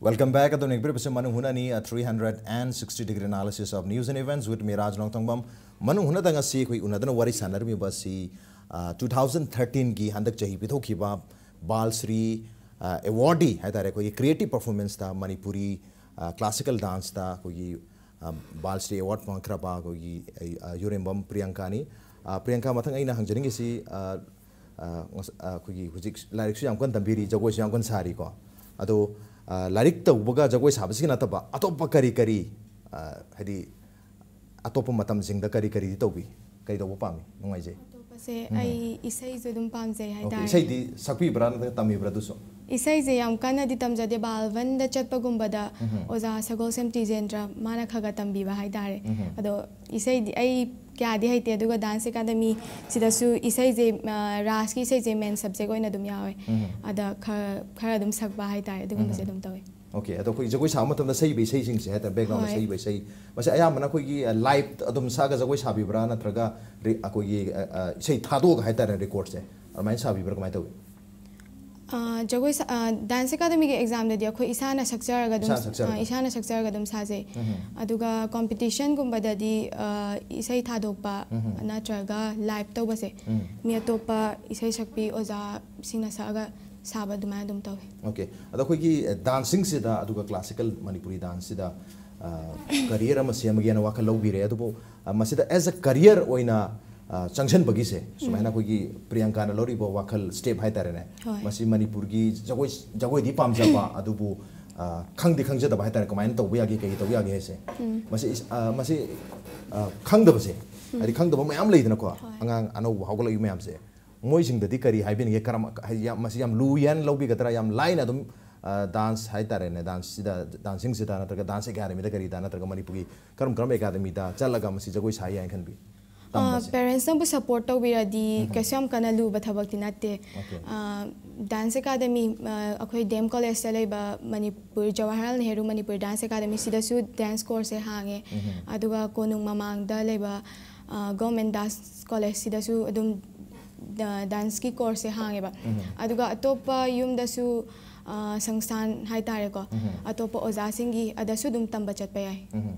Welcome back. ꯑꯗꯣꯝꯅ ꯌꯦꯡꯕꯤꯔꯤꯕꯁꯤ ꯃꯅꯨꯡ ꯍꯨꯠꯅꯅꯤ, a three hundred and sixty degree analysis of news and events with me, ꯔꯥꯖ ꯅꯣꯡꯊꯣꯡꯕꯝ꯫ ꯃꯅꯨꯡ ꯍꯨꯠꯅꯗ ꯉꯁꯤ ꯑꯩꯈꯣꯏ ꯎꯅꯗꯅ ꯋꯥꯔꯤ ꯁꯥꯟꯅꯔꯝꯃꯤꯕ ꯑꯁꯤ, ꯑ, two thousand thirteen ꯒꯤ ꯍꯟꯗꯛ ꯆꯍꯤ ꯄꯤꯊꯣꯛꯈꯤꯕ ꯕꯥꯜ ꯁ꯭ꯔꯤ, ꯑ, awardee ꯍꯥꯏꯇꯥꯔꯦ, ꯑꯩꯈꯣꯏꯒꯤ creative performance ꯇ ꯃꯅꯤꯄꯨꯔꯤ, ꯑ, classical dance ꯇ ꯑꯩꯈꯣꯏꯒꯤ, ꯑ, ꯕꯥꯜ ꯁ꯭ꯔꯤ award ꯐꯪꯈ꯭ꯔꯕ ꯑꯩꯈꯣꯏꯒꯤ, ꯑ, ꯌꯨꯔꯦꯝꯕꯝ ꯄ꯭ꯔꯤꯌꯥꯡꯀꯥꯅꯤ꯫ ꯑ, ꯄ꯭ꯔꯤꯌꯥꯡꯀꯥ, ꯃꯊꯪ ꯑꯩꯅ ꯍꯪꯖꯅꯤꯡꯉꯤꯁꯤ, ꯑ, ꯑ, ꯉꯁ-, ꯑ, ꯑꯩꯈꯣꯏꯒꯤ ꯍꯧꯖꯤꯛ ꯂꯥꯏꯔꯤꯛꯁꯨ ꯌꯥꯝ ꯀꯟꯅ ꯇꯝꯕꯤꯔꯤ, ꯖꯒꯣꯏꯁꯨ ꯌꯥꯝ ꯀꯟꯅ ꯁꯥꯔꯤꯀꯣ꯫ ꯑꯗꯣ, ꯑ, ꯂꯥꯏꯔꯤꯛ ꯇꯧꯕꯒ ꯖꯒꯣꯏ ꯁꯥꯕꯁꯤꯒ ꯅꯠꯇꯕ ꯑꯇꯣꯞꯄ ꯀꯔꯤ ꯀꯔꯤ, ꯑ, ꯍꯥꯏꯗꯤ ꯑꯇꯣꯞꯄ ꯃꯇꯝꯁꯤꯡꯗ ꯀꯔꯤ ꯀꯔꯤꯗꯤ ꯇꯧꯕꯤ? ꯀꯔꯤ ꯇꯧꯕ ꯄꯥꯝꯃꯤ? ꯅꯨꯡꯉꯥꯏꯖꯩ꯫ ꯑꯇꯣꯞꯄꯁꯦ, ꯎꯝ꯫ ꯑꯩ ꯏꯁꯩꯁꯨ ꯑꯗꯨꯝ ꯄꯥꯝꯖꯩ ꯑꯣꯀꯦ, ꯍꯥꯏꯇꯥꯔꯦ꯫ ꯏꯁꯩꯗꯤ ꯁꯛꯄꯤꯕ꯭ꯔꯥ ꯅꯠꯇ꯭ꯔꯒ ꯇꯝꯕꯤꯕ꯭ꯔꯥ ꯑꯗꯨꯁꯨ? ꯏꯁꯩꯁꯦ ꯌꯥꯝ ꯀꯟꯅꯗꯤ ꯇꯝꯖꯗꯦ꯫ ꯕꯥꯜ ꯋꯟꯗ ꯆꯠꯄꯒꯨꯝꯕꯗ ꯎꯝ꯫ ꯑꯣꯖꯥ ꯁꯒꯣꯜꯁꯦꯝ ꯇꯤꯖꯦꯟꯗ꯭ꯔ ꯃꯥꯅ ꯈꯔ ꯈꯔ ꯇꯝꯕꯤꯕ ꯍꯥꯏꯇꯥꯔꯦ꯫ ꯎꯝ꯫ ꯑꯗꯣ ꯏꯁꯩꯗꯤ ꯑꯩ ꯀꯌꯥꯗꯤ ꯍꯩꯇꯦ, ꯑꯗꯨꯒ dance academy ꯁꯤꯗꯁꯨ ꯏꯁꯩꯁꯦ, ꯑ, ꯔꯥꯁꯀꯤ ꯏꯁꯩꯁꯦ main subject ꯑꯣꯏꯅ ꯑꯗꯨꯝ ꯌꯥꯎꯋꯦ꯫ ꯎꯝ꯫ ꯑꯗ ꯈꯔ, ꯈꯔ ꯑꯗꯨꯝ ꯁꯛꯄ ꯍꯥꯏꯇꯥꯔꯦ, ꯑꯗꯨꯒꯨꯝꯕꯁꯦ ꯎꯝ꯫ ꯑꯗꯨꯝ ꯇꯧꯋꯦ꯫ ꯑꯣꯀꯦ, ꯑꯗꯣ ꯑꯩꯈꯣꯏ ꯖꯒꯣꯏ ꯁꯥꯕ ꯃꯇꯝꯗ ꯁꯛꯏꯕ ꯏꯁꯩꯁꯤꯡꯁꯦ ꯍꯥꯏꯇꯥꯔꯦ, background ꯗ ꯍꯣꯏ꯫ ꯁꯛꯏꯕ ꯏꯁꯩ, ꯃꯁꯤ ꯑꯌꯥꯝꯕꯅ ꯑꯩꯈꯣꯏꯒꯤ, ꯑ, live ꯑꯗꯨꯝ ꯁꯛꯑꯒ ꯖꯒꯣꯏ ꯁꯥꯕꯤꯕ꯭ꯔꯥ, ꯅꯠꯇ꯭ꯔꯒ ꯔꯤ-, ꯑꯩꯈꯣꯏꯒꯤ, ꯑ, ꯑ, ꯏꯁꯩ ꯊꯥꯗꯣꯛꯑꯒ ꯍꯥꯏꯇꯥꯔꯦ, record ꯁꯦ ꯑꯗꯨꯃꯥꯏꯅ ꯁꯥꯕꯤꯕ꯭ꯔꯥ, ꯀꯃꯥꯏꯅ ꯇꯧꯏ? ꯑ, ꯖꯒꯣꯏ ꯁꯥ- ꯑ, ꯗꯥꯟꯁ ꯑꯦꯀꯥꯗꯃꯤꯒꯤ ꯑꯦꯛꯖꯥꯝꯗꯗꯤ ꯑꯩꯈꯣꯏ ꯏꯁꯥꯅ ꯁꯛꯆꯔꯒ ꯑꯗꯨꯝ, ꯏꯁꯥꯅ ꯁꯛꯆꯔꯒ꯫ ꯑ, ꯏꯁꯥꯅ ꯁꯛꯆꯔꯒ ꯑꯗꯨꯝ ꯁꯥꯖꯩ꯫ ꯎꯝ꯫ ꯑꯗꯨꯒ ꯀꯣꯝꯄꯤꯇꯤꯁꯟꯒꯨꯝꯕꯗꯗꯤ, ꯑ, ꯏꯁꯩ ꯊꯥꯗꯣꯛꯄ ꯎꯝ꯫ ꯅꯠꯇ꯭ꯔꯒ ꯂꯥꯏꯚ ꯇꯧꯕꯁꯦ ꯎꯝ꯫ ꯃꯤ ꯑꯇꯣꯞꯄ ꯏꯁꯩ ꯁꯛꯄꯤ ꯑꯣꯖꯥꯁꯤꯡꯅ ꯁꯛꯑꯒ ꯁꯥꯕ ꯑꯗꯨꯃꯥꯏꯅ ꯑꯗꯨꯝ ꯇꯧꯋꯤ꯫ ꯑꯣꯀꯦ꯫ ꯑꯗꯣ ꯑꯩꯈꯣꯏꯒꯤ, ꯑ, ꯗꯥꯟꯁꯤꯡꯁꯤꯗ, ꯑꯗꯨꯒ ꯀ꯭ꯂꯥꯁꯤꯀꯦꯜ ꯃꯅꯤꯄꯨꯔꯤ ꯗꯥꯟꯁꯁꯤꯗ, ꯑ, ꯀꯔꯤꯌꯔ ꯑꯃ ꯁꯦꯝꯃꯒꯦꯅ ꯋꯥꯈꯜ ꯂꯧꯕꯤꯔꯦ꯫ ꯑꯗꯨꯕꯨ, ꯑ, ꯃꯁꯤꯗ ꯑꯦꯁ ꯑ ꯀꯔꯤꯌꯔ ꯑꯣꯏꯅ, ꯑ, ꯆꯪꯁꯤꯟꯕꯒꯤꯁꯦ, ꯁꯨꯃꯥꯏꯅ ꯎꯝ꯫ ꯑꯩꯈꯣꯏꯒꯤ ꯄ꯭ꯔꯤꯌꯥꯡꯀꯥꯅ ꯂꯧꯔꯤꯕ ꯋꯥꯈꯜ ꯁ꯭ꯇꯦꯞ ꯍꯥꯏꯇꯥꯔꯦꯅꯦ, ꯍꯣꯏ꯫ ꯃꯁꯤ ꯃꯅꯤꯄꯨꯔꯒꯤ ꯖꯒꯣꯏ, ꯖꯒꯣꯏꯗꯤ ꯄꯥꯝꯖꯕ, ꯑꯗꯨꯕꯨ, ꯑ, ꯈꯪꯗꯤ ꯈꯪꯖꯗꯕ ꯍꯥꯏꯇꯥꯔꯦ, ꯀꯃꯥꯏꯅ ꯇꯧꯕ ꯌꯥꯒꯦ, ꯀꯩ ꯇꯧꯕ ꯌꯥꯒꯦ ꯍꯥꯏꯁꯦ꯫ ꯎꯝ꯫ ꯃꯁꯤ ꯏꯁ-, ꯑ, ꯃꯁꯤ, ꯑ, ꯈꯪꯗꯕꯁꯦ, ꯎꯝ꯫ ꯍꯥꯏꯗꯤ ꯈꯪꯗꯕ ꯃꯌꯥꯝ ꯂꯩꯗꯅꯀꯣ, ꯍꯣꯏ꯫ ꯑꯉꯥꯡ ꯑꯅꯧꯕ ꯍꯧꯒꯠꯂꯛꯏꯕ ꯃꯌꯥꯝꯁꯦ, ꯃꯣꯏꯁꯤꯡꯗꯗꯤ ꯀꯔꯤ ꯍꯥꯏꯕꯤꯅꯤꯡꯉꯦ? ꯀꯔꯝ-, ꯍꯥꯏꯗꯤ ꯌꯥꯝ, ꯃꯁꯤ ꯌꯥꯝ ꯂꯨꯏ ꯍꯥꯏꯅ ꯂꯧꯕꯤꯒꯗ꯭ꯔꯥ? ꯌꯥꯝ ꯂꯥꯏꯅ ꯑꯗꯨꯝ, ꯑ, ꯗꯥꯟꯁ ꯍꯥꯏꯇꯥꯔꯦꯅꯦ, ꯗꯥꯟꯁꯁꯤꯗ, ꯗꯥꯟꯁꯤꯡꯁꯤꯗ ꯅꯠꯇ꯭ꯔꯒ ꯗꯥꯟꯁ ꯑꯦꯀꯥꯗꯃꯤꯗ ꯀꯔꯤꯗ ꯅꯠꯇ꯭ꯔꯒ ꯃꯅꯤꯄꯨꯔꯒꯤ ꯀꯔꯝ ꯀꯔꯝꯕ ꯑꯦꯀꯥꯗꯃꯤꯗ ꯆꯠꯂꯒ ꯃꯁꯤ ꯖꯒꯣꯏ ꯁꯥ ꯌꯥꯏꯅ ꯈꯟꯕꯤ? ꯑ, ꯇꯝꯕꯁꯦ? ꯄꯦꯔꯦꯟꯁꯅꯕꯨ ꯁꯄꯣꯔꯠ ꯇꯧꯕꯤꯔꯗꯤ ꯎꯝ꯫ ꯀꯩꯁꯨ ꯌꯥꯝ ꯀꯟꯅ ꯂꯨꯕ ꯊꯕꯛꯇꯤ ꯅꯠꯇꯦ꯫ ꯑꯣꯀꯦ꯫ ꯑ, ꯗꯥꯟꯁ ꯑꯦꯀꯥꯗꯃꯤ, ꯑ, ꯑꯩꯈꯣꯏ ꯗꯤ ꯑꯦꯝ ꯀꯣꯂꯦꯖꯇ ꯂꯩꯕ ꯃꯅꯤꯄꯨꯔ ꯖꯋꯥꯍꯔꯂꯥꯜ ꯅꯦꯍꯔꯨ ꯃꯅꯤꯄꯨꯔ ꯗꯥꯟꯁ ꯑꯦꯀꯥꯗꯃꯤ ꯁꯤꯗꯁꯨ ꯗꯥꯟꯁ ꯀꯣꯔꯁꯁꯦ ꯍꯥꯡꯉꯦ꯫ ꯎꯝ꯫ ꯑꯗꯨꯒ ꯀꯣꯅꯨꯡ ꯃꯃꯥꯡꯗ ꯂꯩꯕ, ꯑ, ꯒꯣꯔꯃꯦꯟ ꯗꯥꯟꯁ ꯀꯣꯂꯦꯖꯁꯤꯗꯁꯨ ꯑꯗꯨꯝ ꯗ-, ꯗꯥꯟꯁꯀꯤ ꯀꯣꯔꯁꯁꯦ ꯍꯥꯡꯉꯦꯕ꯫ ꯎꯝ꯫ ꯑꯗꯨꯒ ꯑꯇꯣꯞꯄ ꯌꯨꯝꯗꯁꯨ, ꯑ, ꯁꯪꯁꯊꯥꯟ ꯍꯥꯏꯇꯥꯔꯦꯀꯣ, ꯎꯝ꯫ ꯑꯇꯣꯞꯄ ꯑꯣꯖꯥꯁꯤꯡꯒꯤ ꯑꯗꯁꯨ ꯑꯗꯨꯝ ꯇꯝꯕ ꯆꯠꯄ ꯌꯥꯏ꯫ ꯎꯝ꯫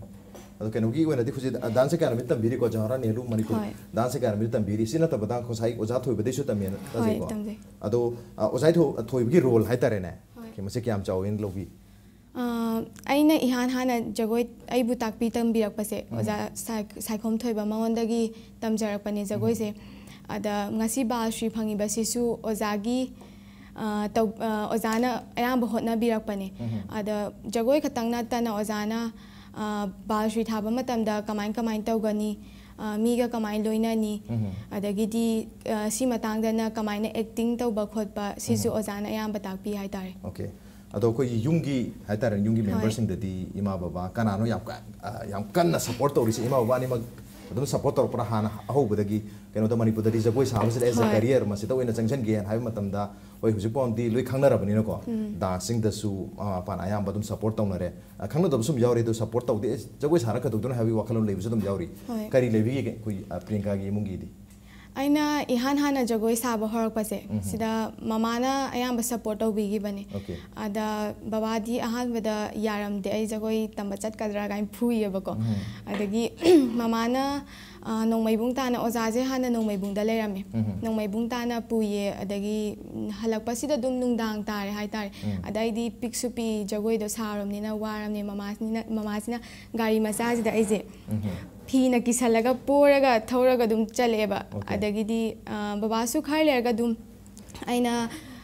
ꯑꯗꯣ ꯀꯩꯅꯣꯒꯤ ꯑꯣꯏꯅꯗꯤ ꯍꯧꯖꯤꯛ ꯗꯥꯟꯁ ꯑꯦꯀꯥꯗꯃꯤ ꯇꯝꯕꯤꯔꯤꯀꯣ, ꯖꯋꯥꯍꯔꯂꯥꯜ ꯅꯦꯍꯔꯨ ꯃꯅꯤꯄꯨꯔ ꯍꯣꯏ꯫ ꯗꯥꯟꯁ ꯑꯦꯀꯥꯗꯃꯤꯗ ꯇꯝꯕꯤꯔꯤ꯫ ꯁꯤ ꯅꯠꯇꯕꯗ ꯉꯁꯥꯏ ꯑꯣꯖꯥ ꯊꯣꯏꯕꯗꯩꯁꯨ ꯇꯝꯃꯦꯅ ꯍꯣꯏ, ꯇꯥꯖꯩꯀꯣ꯫ ꯇꯝꯖꯩ꯫ ꯑꯗꯣ, ꯑ, ꯑꯣꯖꯥ ꯊꯣ-, ꯊꯣꯏꯕꯒꯤ ꯔꯣꯜ ꯍꯥꯏꯇꯥꯔꯦꯅꯦ, ꯍꯣꯏ꯫ ꯃꯁꯤ ꯀꯌꯥꯝ ꯆꯥꯎꯋꯦꯅ ꯂꯧꯕꯤ? ꯑ, ꯑꯩꯅ ꯏꯍꯥꯟ ꯍꯥꯟꯅ ꯖꯒꯣꯏ ꯑꯩꯕꯨ ꯇꯥꯛꯄꯤ ꯇꯝꯕꯤꯔꯛꯄꯁꯦ ꯎꯝ꯫ ꯑꯣꯖꯥ ꯁꯥꯏ-, ꯁꯥꯏꯈꯣꯝ ꯊꯣꯏꯕ ꯃꯉꯣꯟꯗꯒꯤ ꯇꯝꯖꯔꯛꯄꯅꯦ ꯎꯝ꯫ ꯖꯒꯣꯏꯁꯦ꯫ ꯑꯗ ꯉꯁꯤ ꯕꯥꯜ ꯁ꯭ꯔꯤ ꯐꯪꯉꯤꯕꯁꯤꯁꯨ ꯑꯣꯖꯥꯒꯤ, ꯑ, ꯇꯧ-, ꯑ, ꯑꯣꯖꯥꯅ ꯑꯌꯥꯝꯕ ꯍꯣꯠꯅꯕꯤꯔꯛꯄꯅꯦ꯫ ꯎꯝ꯫ ꯑꯗ ꯖꯒꯣꯏ ꯈꯛꯇꯪ ꯅꯠꯇꯅ ꯑꯣꯖꯥꯅ, ꯑ, ꯕꯥꯜ ꯁ꯭ꯔꯤ ꯊꯥꯕ ꯃꯇꯝꯗ ꯀꯃꯥꯏ ꯀꯃꯥꯏ ꯇꯧꯒꯅꯤ, ꯑ, ꯃꯤꯒ ꯀꯃꯥꯏ ꯂꯣꯏꯅꯅꯤ, ꯎꯝ꯫ ꯑꯗꯒꯤꯗꯤ, ꯑ, ꯁꯤ ꯃꯇꯥꯡꯗꯅ ꯀꯃꯥꯏꯅ ꯑꯦꯛꯇꯤꯡ ꯇꯧꯕ ꯈꯣꯠꯄ, ꯁꯤꯁꯨ ꯎꯝ꯫ ꯑꯣꯖꯥꯅ ꯑꯌꯥꯝꯕ ꯇꯥꯛꯄꯤ ꯍꯥꯏꯇꯥꯔꯦ꯫ ꯑꯣꯀꯦ꯫ ꯑꯗꯣ ꯑꯩꯈꯣꯏꯒꯤ ꯌꯨꯝꯒꯤ ꯍꯥꯏꯇꯥꯔꯦ, ꯌꯨꯝꯒꯤ ꯍꯣꯏ꯫ ꯃꯦꯝꯕꯔꯁꯤꯡꯗꯗꯤ ꯏꯃꯥ ꯕꯕꯥ ꯀꯅꯥꯅꯣ ꯌꯥꯝ ꯀ-, ꯑ, ꯌꯥꯝ ꯀꯟꯅ ꯁꯄꯣꯔꯠ ꯇꯧꯔꯤꯁꯦ? ꯏꯃꯥ ꯕꯕꯥ ꯑꯅꯤꯃꯛ ꯑꯗꯨꯝ ꯁꯄꯣꯔꯠ ꯇꯧꯔꯛꯄ꯭ꯔꯥ ꯍꯥꯟꯅ ꯑꯍꯧꯕꯗꯒꯤ? ꯀꯩꯅꯣꯗ ꯃꯅꯤꯄꯨꯔꯗꯗꯤ ꯖꯒꯣꯏ ꯁꯥꯕꯁꯤꯗ ꯑꯦꯁ ꯑꯦ ꯍꯣꯏ꯫ ꯀꯦꯔꯤꯌꯔ ꯃꯁꯤꯗ ꯑꯣꯏꯅ ꯆꯪꯁꯤꯟꯒꯦꯅ ꯍꯥꯏꯕ ꯃꯇꯝꯗ, ꯍꯣꯏ, ꯍꯧꯖꯤꯛ ꯐꯥꯎꯗꯤ ꯂꯣꯏ ꯈꯪꯅꯔꯕꯅꯤꯅꯀꯣ, ꯎꯝ꯫ ꯗꯥꯟꯁꯤꯡꯗꯁꯨ ꯃꯃꯥ ꯃꯄꯥꯅ ꯑꯌꯥꯝꯕ ꯑꯗꯨꯝ ꯁꯄꯣꯔꯠ ꯇꯧꯅꯔꯦ꯫ ꯑ, ꯈꯪꯅꯗꯕꯁꯨ ꯑꯗꯨꯝ ꯌꯥꯎꯔꯤ, ꯑꯗꯨ ꯁꯄꯣꯔꯠ ꯇꯧꯗꯦ, "ꯑꯦ, ꯖꯒꯣꯏ ꯁꯥꯔ ꯀꯩꯗꯧꯗꯣꯏꯅꯣ?" ꯍꯥꯏꯕꯒꯤ ꯋꯥꯈꯜꯂꯣꯟ ꯂꯩꯕꯁꯨ ꯑꯗꯨꯝ ꯌꯥꯎꯔꯤ꯫ ꯍꯣꯏ꯫ ꯀꯔꯤ ꯂꯩꯕꯤꯒꯦ ꯑꯩꯈꯣꯏ, ꯑ, ꯄ꯭ꯔꯤꯌꯥꯡꯀꯥꯒꯤ ꯏꯃꯨꯡꯒꯤꯗꯤ? ꯑꯩꯅ ꯏꯍꯥꯟ ꯍꯥꯟꯅ ꯖꯒꯣꯏ ꯁꯥꯕ ꯍꯧꯔꯛꯄꯁꯦ, ꯁꯤꯗ ꯃꯃꯥꯅ ꯑꯌꯥꯝꯕ ꯁꯄꯣꯔꯠ ꯇꯧꯕꯤꯈꯤꯕꯅꯦ꯫ Okay. ꯑꯗ ꯕꯕꯥꯗꯤ ꯑꯍꯥꯟꯕꯗ ꯌꯥꯔꯝꯗꯦ, ꯑꯩ ꯖꯒꯣꯏ ꯇꯝꯕ ꯆꯠꯀꯗ꯭ꯔꯥ ꯀꯥꯏꯅ ꯐꯨꯏꯌꯦꯕꯀꯣ꯫ ꯑꯗꯒꯤ ꯃꯃꯥꯅ, ꯑ, ꯅꯣꯡꯃꯩꯕꯨꯡ ꯇꯥꯅ, ꯑꯣꯖꯥꯁꯦ ꯍꯥꯟꯅ ꯅꯣꯡꯃꯩꯕꯨꯡꯗ ꯂꯩꯔꯝꯃꯦ꯫ ꯅꯣꯡꯃꯩꯕꯨꯡ ꯇꯥꯅ ꯄꯨꯏꯌꯦ꯫ ꯑꯗꯒꯤ, ꯎꯝ, ꯍꯜꯂꯛꯄꯁꯤꯗ ꯑꯗꯨꯝ ꯅꯨꯡꯗꯥꯡ ꯇꯥꯔꯦ ꯍꯥꯏꯇꯥꯔꯦ꯫ ꯑꯗ ꯑꯩꯗꯤ ꯄꯤꯛꯁꯨ ꯄꯤ, ꯖꯒꯣꯏꯗꯣ ꯁꯥꯔꯕꯅꯤꯅ ꯋꯥꯔꯕꯅꯤꯅ ꯃꯃꯥꯁꯤꯅ, ꯃꯃꯥꯁꯤꯅ ꯒꯥꯔꯤ ꯃꯆꯥꯁꯤꯗ ꯑꯩꯁꯦ ꯐꯤꯅ ꯀꯤꯁꯜꯂꯒ ꯄꯣꯔꯒ ꯊꯧꯔꯒ ꯑꯗꯨꯝ ꯆꯠꯂꯛꯑꯦꯕ꯫ Okay. ꯑꯗꯒꯤꯗꯤ, ꯑ, ꯕꯕꯥꯁꯨ ꯈꯔ ꯂꯩꯔꯒ ꯑꯗꯨꯝ ꯑꯩꯅ,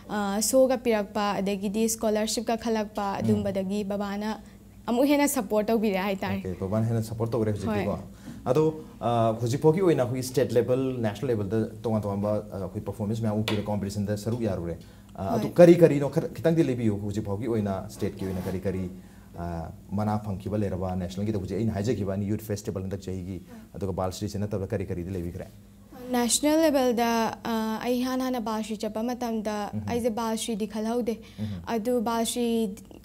ꯑ, ꯁꯣꯒ ꯄꯤꯔꯛꯄ, ꯑꯗꯒꯤꯗꯤ ꯁ꯭ꯀꯣꯂꯔꯁꯤꯞꯀ ꯈꯜꯂꯛꯄ, ꯑꯗꯨꯝꯕꯗꯒꯤ ꯕꯕꯥꯅ ꯑꯃꯨꯛ ꯍꯦꯟꯅ ꯁꯄꯣꯔꯠ ꯇꯧꯕꯤꯔꯦ ꯍꯥꯏꯇꯥꯔꯦ꯫ Okay, ꯕꯕꯥꯅ ꯍꯦꯟꯅ ꯁꯄꯣꯔꯠ ꯇꯧꯔꯦ ꯍꯧꯖꯤꯛꯇꯤꯀꯣ꯫ ꯍꯣꯏ. ꯑꯗꯣ, ꯑ, ꯍꯧꯖꯤꯛ ꯐꯥꯎꯒꯤ ꯑꯣꯏꯅ ꯑꯩꯈꯣꯏꯒꯤ ꯁ꯭ꯇꯦꯠ ꯂꯦꯕꯦꯜ, ꯅꯦꯁꯅꯦꯜ ꯂꯦꯕꯦꯜꯗ ꯇꯣꯉꯥꯟ ꯇꯣꯉꯥꯟꯕ, ꯑ, ꯑꯩꯈꯣꯏ ꯄꯔꯐꯣꯔꯃꯦꯟꯁ ꯃꯌꯥꯝ ꯎꯠꯄꯤꯔꯦ, ꯀꯣꯝꯄꯤꯇꯤꯁꯟꯗ ꯁꯔꯨꯛ ꯌꯥꯔꯨꯔꯦ꯫ ꯑ, ꯑꯗꯨ ꯍꯣꯏ. ꯀꯔꯤ ꯀꯔꯤꯅꯣ ꯈꯔ ꯈꯤꯇꯪꯗꯤ ꯂꯩꯕꯤꯌꯨ, ꯍꯧꯖꯤꯛ ꯐꯥꯎꯒꯤ ꯑꯣꯏꯅ ꯁ꯭ꯇꯦꯠꯀꯤ ꯑꯣꯏꯅ ꯀꯔꯤ ꯀꯔꯤ, ꯑ, ꯃꯅꯥ ꯐꯪꯈꯤꯕ ꯂꯩꯔꯕ, ꯅꯦꯁꯅꯦꯜꯒꯤꯗ ꯍꯧꯖꯤꯛ ꯑꯩꯅ ꯍꯥꯏꯖꯈꯤꯕ ꯑꯅꯤ, ꯌꯨꯠ ꯐꯦꯁꯇꯤꯚꯦꯜ ꯍꯟꯗꯛ ꯆꯍꯤꯒꯤ, ꯑꯗꯨꯒ ꯕꯥꯜ ꯁ꯭ꯔꯤꯁꯦ ꯅꯠꯇꯕꯗ ꯀꯔꯤ ꯀꯔꯤꯗꯤ ꯂꯩꯕꯤꯈ꯭ꯔꯦ? ꯅꯦꯁꯅꯦꯜ ꯂꯦꯕꯦꯜꯗ, ꯑ, ꯑꯩ ꯏꯍꯥꯟ ꯍꯥꯟꯅ ꯕꯥꯜ ꯁ꯭ꯔꯤ ꯆꯠꯄ ꯃꯇꯝꯗ ꯑꯩꯁꯦ ꯕꯥꯜ ꯁ꯭ꯔꯤꯗꯤ ꯈꯜꯍꯧꯗꯦ꯫ ꯑꯗꯨ ꯕꯥꯜ ꯁ꯭ꯔꯤ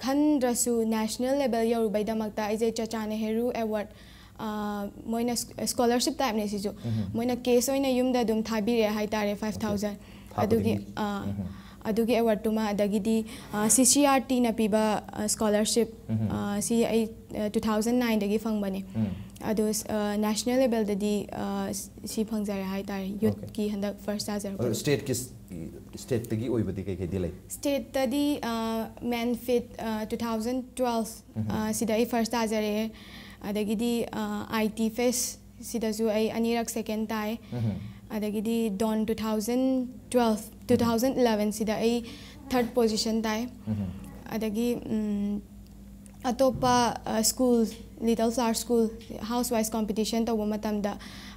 ꯈꯟꯗ꯭ꯔꯁꯨ ꯅꯦꯁꯅꯦꯜ ꯂꯦꯕꯦꯜ ꯌꯧꯔꯨꯕꯩꯗꯃꯛꯇ ꯑꯩꯁꯦ ꯆꯆꯥ ꯅꯦꯍꯔꯨ ꯑꯦꯋꯥꯔꯗ, ꯑ, ꯃꯣꯏꯅ ꯁ꯭ꯀꯣꯂꯔꯁꯤꯞ ꯇꯥꯏꯞꯅꯦ ꯁꯤꯁꯨ꯫ ꯃꯣꯏꯅ ꯀꯦꯁ ꯑꯣꯏꯅ ꯌꯨꯝꯗ ꯑꯗꯨꯝ ꯊꯥꯕꯤꯔꯛꯑꯦ ꯍꯥꯏꯇꯥꯔꯦ, ꯐꯥꯏꯚ ꯊꯥꯎꯖꯟ꯫ ꯑꯗꯨꯒꯤ, ꯊꯥꯕꯗꯒꯤ? ꯑ, ꯑꯗꯨꯒꯤ ꯑꯦꯋꯥꯔꯗꯇꯨꯃ, ꯑꯗꯒꯤꯗꯤ, ꯑ, ꯁꯤ ꯁꯤ ꯑꯥꯔ ꯇꯤꯅ ꯄꯤꯕ, ꯑ, ꯁ꯭ꯀꯣꯂꯔꯁꯤꯞ, ꯑ, ꯁꯤ ꯑꯩ, ꯑ, ꯇꯨ ꯊꯥꯎꯖꯟ ꯅꯥꯏꯟꯗꯒꯤ ꯐꯪꯕꯅꯦ꯫ ꯑꯗꯣ, ꯑ, ꯅꯦꯁꯅꯦꯜ ꯂꯦꯕꯦꯜꯗꯗꯤ, ꯑ, ꯁꯤ ꯐꯪꯖꯔꯦ ꯍꯥꯏꯇꯥꯔꯦ, ꯌꯨꯠꯀꯤ ꯍꯟꯗꯛ ꯐꯥꯔꯁ ꯇꯥꯖꯔꯛꯄ꯫ ꯑꯗꯣ ꯁ꯭ꯇꯦꯠꯀꯤ, ꯁ꯭ꯇꯦꯠꯇꯒꯤ ꯑꯣꯏꯕꯗꯤ ꯀꯩ ꯀꯩꯗꯤ ꯂꯩ? ꯁ꯭ꯇꯦꯠꯇꯗꯤ, ꯑ, ꯃꯦꯟꯐꯤꯠ, ꯑ, ꯇꯨ ꯊꯥꯎꯖꯟ ꯇꯨꯋꯦꯜꯐ, ꯑ, ꯁꯤꯗ ꯑꯩ ꯐꯥꯔꯁ ꯇꯥꯖꯔꯛꯑꯦ꯫ ꯑꯗꯒꯤꯗꯤ, ꯑ, ꯑꯥꯏ ꯇꯤ ꯐꯦꯁ ꯁꯤꯗꯁꯨ ꯑꯩ ꯑꯅꯤꯔꯛ ꯁꯦꯀꯦꯟ ꯇꯥꯏ꯫ ꯑꯗꯒꯤꯗꯤ ꯗꯣꯟ two thousand twelve, two thousand eleven ꯁꯤꯗ ꯑꯩ ꯊꯥꯔꯠ ꯄꯣꯖꯤꯁꯟ ꯇꯥꯏ꯫ ꯑꯗꯒꯤ, ꯎꯝ, ꯑꯇꯣꯞꯄ, ꯑ, school, little flower school, house wise competition ꯇꯧꯕ ꯃꯇꯝꯗ,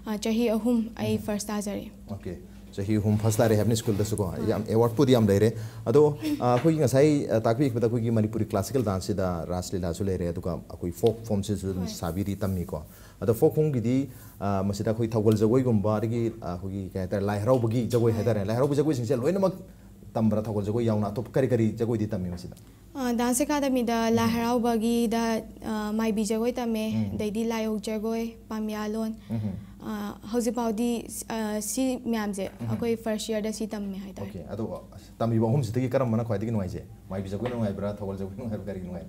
ꯑ, ꯆꯍꯤ ꯑꯍꯨꯝ ꯑꯩ ꯐꯥꯔꯁ ꯇꯥꯖꯔꯛꯑꯦ꯫ Okay, ꯆꯍꯤ ꯑꯍꯨꯝ ꯐꯥꯔꯁ ꯇꯥꯔꯦ ꯍꯥꯏꯕꯅꯤ ꯁ꯭ꯀꯨꯜꯗꯁꯨꯀꯣ꯫ ꯌꯥꯝ ꯑꯦꯋꯥꯔꯗꯄꯨꯗꯤ ꯌꯥꯝ ꯂꯩꯔꯦ꯫ ꯑꯗꯣ, ꯑ, ꯑꯩꯈꯣꯏꯒꯤ ꯉꯁꯥꯏ, ꯑ, ꯇꯥꯛꯄꯤꯈꯤꯕꯗ ꯑꯩꯈꯣꯏꯒꯤ ꯃꯅꯤꯄꯨꯔꯤ ꯀ꯭ꯂꯥꯁꯤꯀꯦꯜ ꯗꯥꯟꯁꯁꯤꯗ ꯔꯥꯁ ꯂꯤꯂꯥꯁꯨ ꯂꯩꯔꯦ, ꯑꯗꯨꯒ ꯑꯩꯈꯣꯏ ꯐꯣꯛ ꯐꯣꯝꯁꯤꯁꯨ ꯑꯗꯨꯝ ꯍꯣꯏ. ꯁꯥꯕꯤꯔꯤ, ꯇꯝꯃꯤꯀꯣ꯫ ꯑꯗꯣ ꯐꯣꯛ ꯐꯣꯝꯒꯤꯗꯤ, ꯑ, ꯃꯁꯤꯗ ꯑꯩꯈꯣꯏ ꯊꯧꯒꯜ ꯖꯒꯣꯏꯒꯨꯝꯕ, ꯑꯗꯒꯤ, ꯑ, ꯑꯩꯈꯣꯏꯒꯤ ꯀꯩ ꯍꯥꯏꯇꯥꯔꯦ, ꯂꯥꯏ ꯍꯔꯥꯎꯕꯒꯤ ꯖꯒꯣꯏ ꯍꯥꯏꯇꯥꯔꯦ, ꯂꯥꯏ ꯍꯔꯥꯎꯕ ꯖꯒꯣꯏꯁꯤꯡꯁꯦ ꯂꯣꯏꯅꯃꯛ ꯇꯝꯕ꯭ꯔꯥ? ꯊꯧꯒꯜ ꯖꯒꯣꯏ ꯌꯥꯎꯅ ꯑꯇꯣꯞꯄ ꯀꯔꯤ ꯀꯔꯤ ꯖꯒꯣꯏꯗꯤ ꯇꯝꯃꯤ ꯃꯁꯤꯗ? ꯑ, ꯗꯥꯟꯁ ꯑꯦꯀꯥꯗꯃꯤꯗ ꯂꯥꯏ ꯍꯔꯥꯎꯕꯒꯤꯗ, ꯑ, ꯃꯥꯏꯕꯤ ꯖꯒꯣꯏ ꯇꯝꯃꯦ, ꯑꯗꯩꯗꯤ ꯂꯥꯏꯌꯣꯛ ꯖꯒꯣꯏ, ꯄꯥꯝꯌꯥꯂꯣꯟ, ꯑ, ꯍꯧꯖꯤꯛꯐꯥꯎꯗꯤ, ꯑ, ꯁꯤ ꯃꯌꯥꯝꯁꯦ ꯎꯝ꯫ ꯑꯩꯈꯣꯏ first yearꯗ ꯁꯤ ꯇꯝꯃꯦ ꯍꯥꯏꯇꯥꯔꯦ꯫ Okay, ꯑꯗꯣ, ꯑ, ꯇꯝꯃꯤꯕ ꯑꯍꯨꯝꯁꯤꯗꯒꯤ ꯀꯔꯝꯕꯅ ꯈ꯭ꯋꯥꯏꯗꯒꯤ ꯅꯨꯡꯉꯥꯏꯖꯩ? ꯃꯥꯏꯕꯤ ꯖꯒꯣꯏ ꯅꯨꯡꯉꯥꯏꯕ꯭ꯔꯥ, ꯊꯧꯒꯜ ꯖꯒꯣꯏ ꯅꯨꯡꯉꯥꯏꯕ꯭ꯔꯥ, ꯀꯔꯤ ꯅꯨꯡꯉꯥꯏ?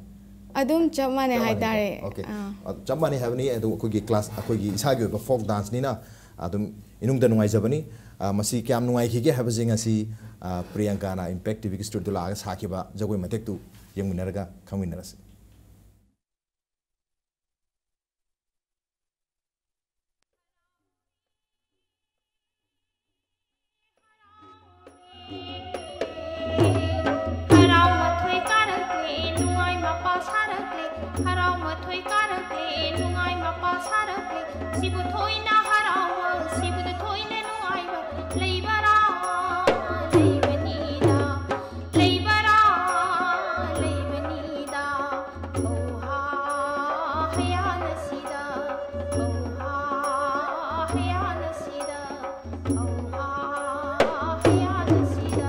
ꯑꯗꯨꯝ ꯆꯞ ꯃꯥꯟꯅꯩ ꯆꯞ ꯃꯥꯟꯅꯩꯀꯣ? ꯍꯥꯏꯇꯥꯔꯦ꯫ Okay. ꯑꯥ꯫ ꯑ, ꯆꯞ ꯃꯥꯟꯅꯩ ꯍꯥꯏꯕꯅꯤ꯫ ꯑꯗꯣ ꯑꯩꯈꯣꯏꯒꯤ class, ꯑꯩꯈꯣꯏꯒꯤ ꯏꯁꯥꯒꯤ ꯑꯣꯏꯕ folk danceꯅꯤꯅ ꯑꯗꯨꯝ ꯏꯅꯨꯡꯗ ꯅꯨꯡꯉꯥꯏꯖꯕꯅꯤ꯫ ꯑ, ꯃꯁꯤ ꯀꯌꯥꯝ ꯅꯨꯡꯉꯥꯏꯈꯤꯒꯦ ꯍꯥꯏꯕꯁꯦ ꯉꯁꯤ, ꯑ, ꯄ꯭ꯔꯤꯌꯥꯡꯀꯥꯅ Impact TVꯒꯤ studioꯗ ꯂꯥꯛꯑꯒ ꯁꯥꯈꯤꯕ ꯖꯒꯣꯏ ꯃꯇꯦꯛꯇꯨ ꯌꯦꯡꯃꯤꯟꯅꯔꯒ ꯈꯪꯃꯤꯟꯅꯔꯁꯤ꯫ ꯍꯔꯥꯎ ꯃꯊꯣꯏ ꯀꯥꯔꯛꯂꯦ, ꯅꯨꯡꯉꯥꯏ ꯃꯄꯥꯜ ꯁꯥꯔꯛꯂꯦ, ꯍꯔꯥꯎ ꯃꯊꯣꯏ ꯀꯥꯔꯛꯂꯦ, ꯅꯨꯡꯉꯥꯏ ꯃꯄꯥꯜ ꯁꯥꯔꯛꯂꯦ꯫ ꯁꯤꯕꯨ ꯊꯣꯏꯅ ꯍꯔꯥꯎꯕ, ꯁꯤꯕꯨ ꯊꯣꯏꯅ ꯅꯨꯡꯉꯥꯏꯕ ꯂꯩꯕꯔꯥ? ꯂꯩꯕꯅꯤꯗ, ꯂꯩꯕꯔꯥ? ꯂꯩꯕꯅꯤꯗ꯫ ꯍꯧꯍꯥ ꯍꯌꯥꯅꯁꯤꯗ, ꯍꯧꯍꯥ ꯍꯌꯥꯅꯁꯤꯗ, ꯍꯧꯍꯥ ꯍꯌꯥꯅꯁꯤꯗ꯫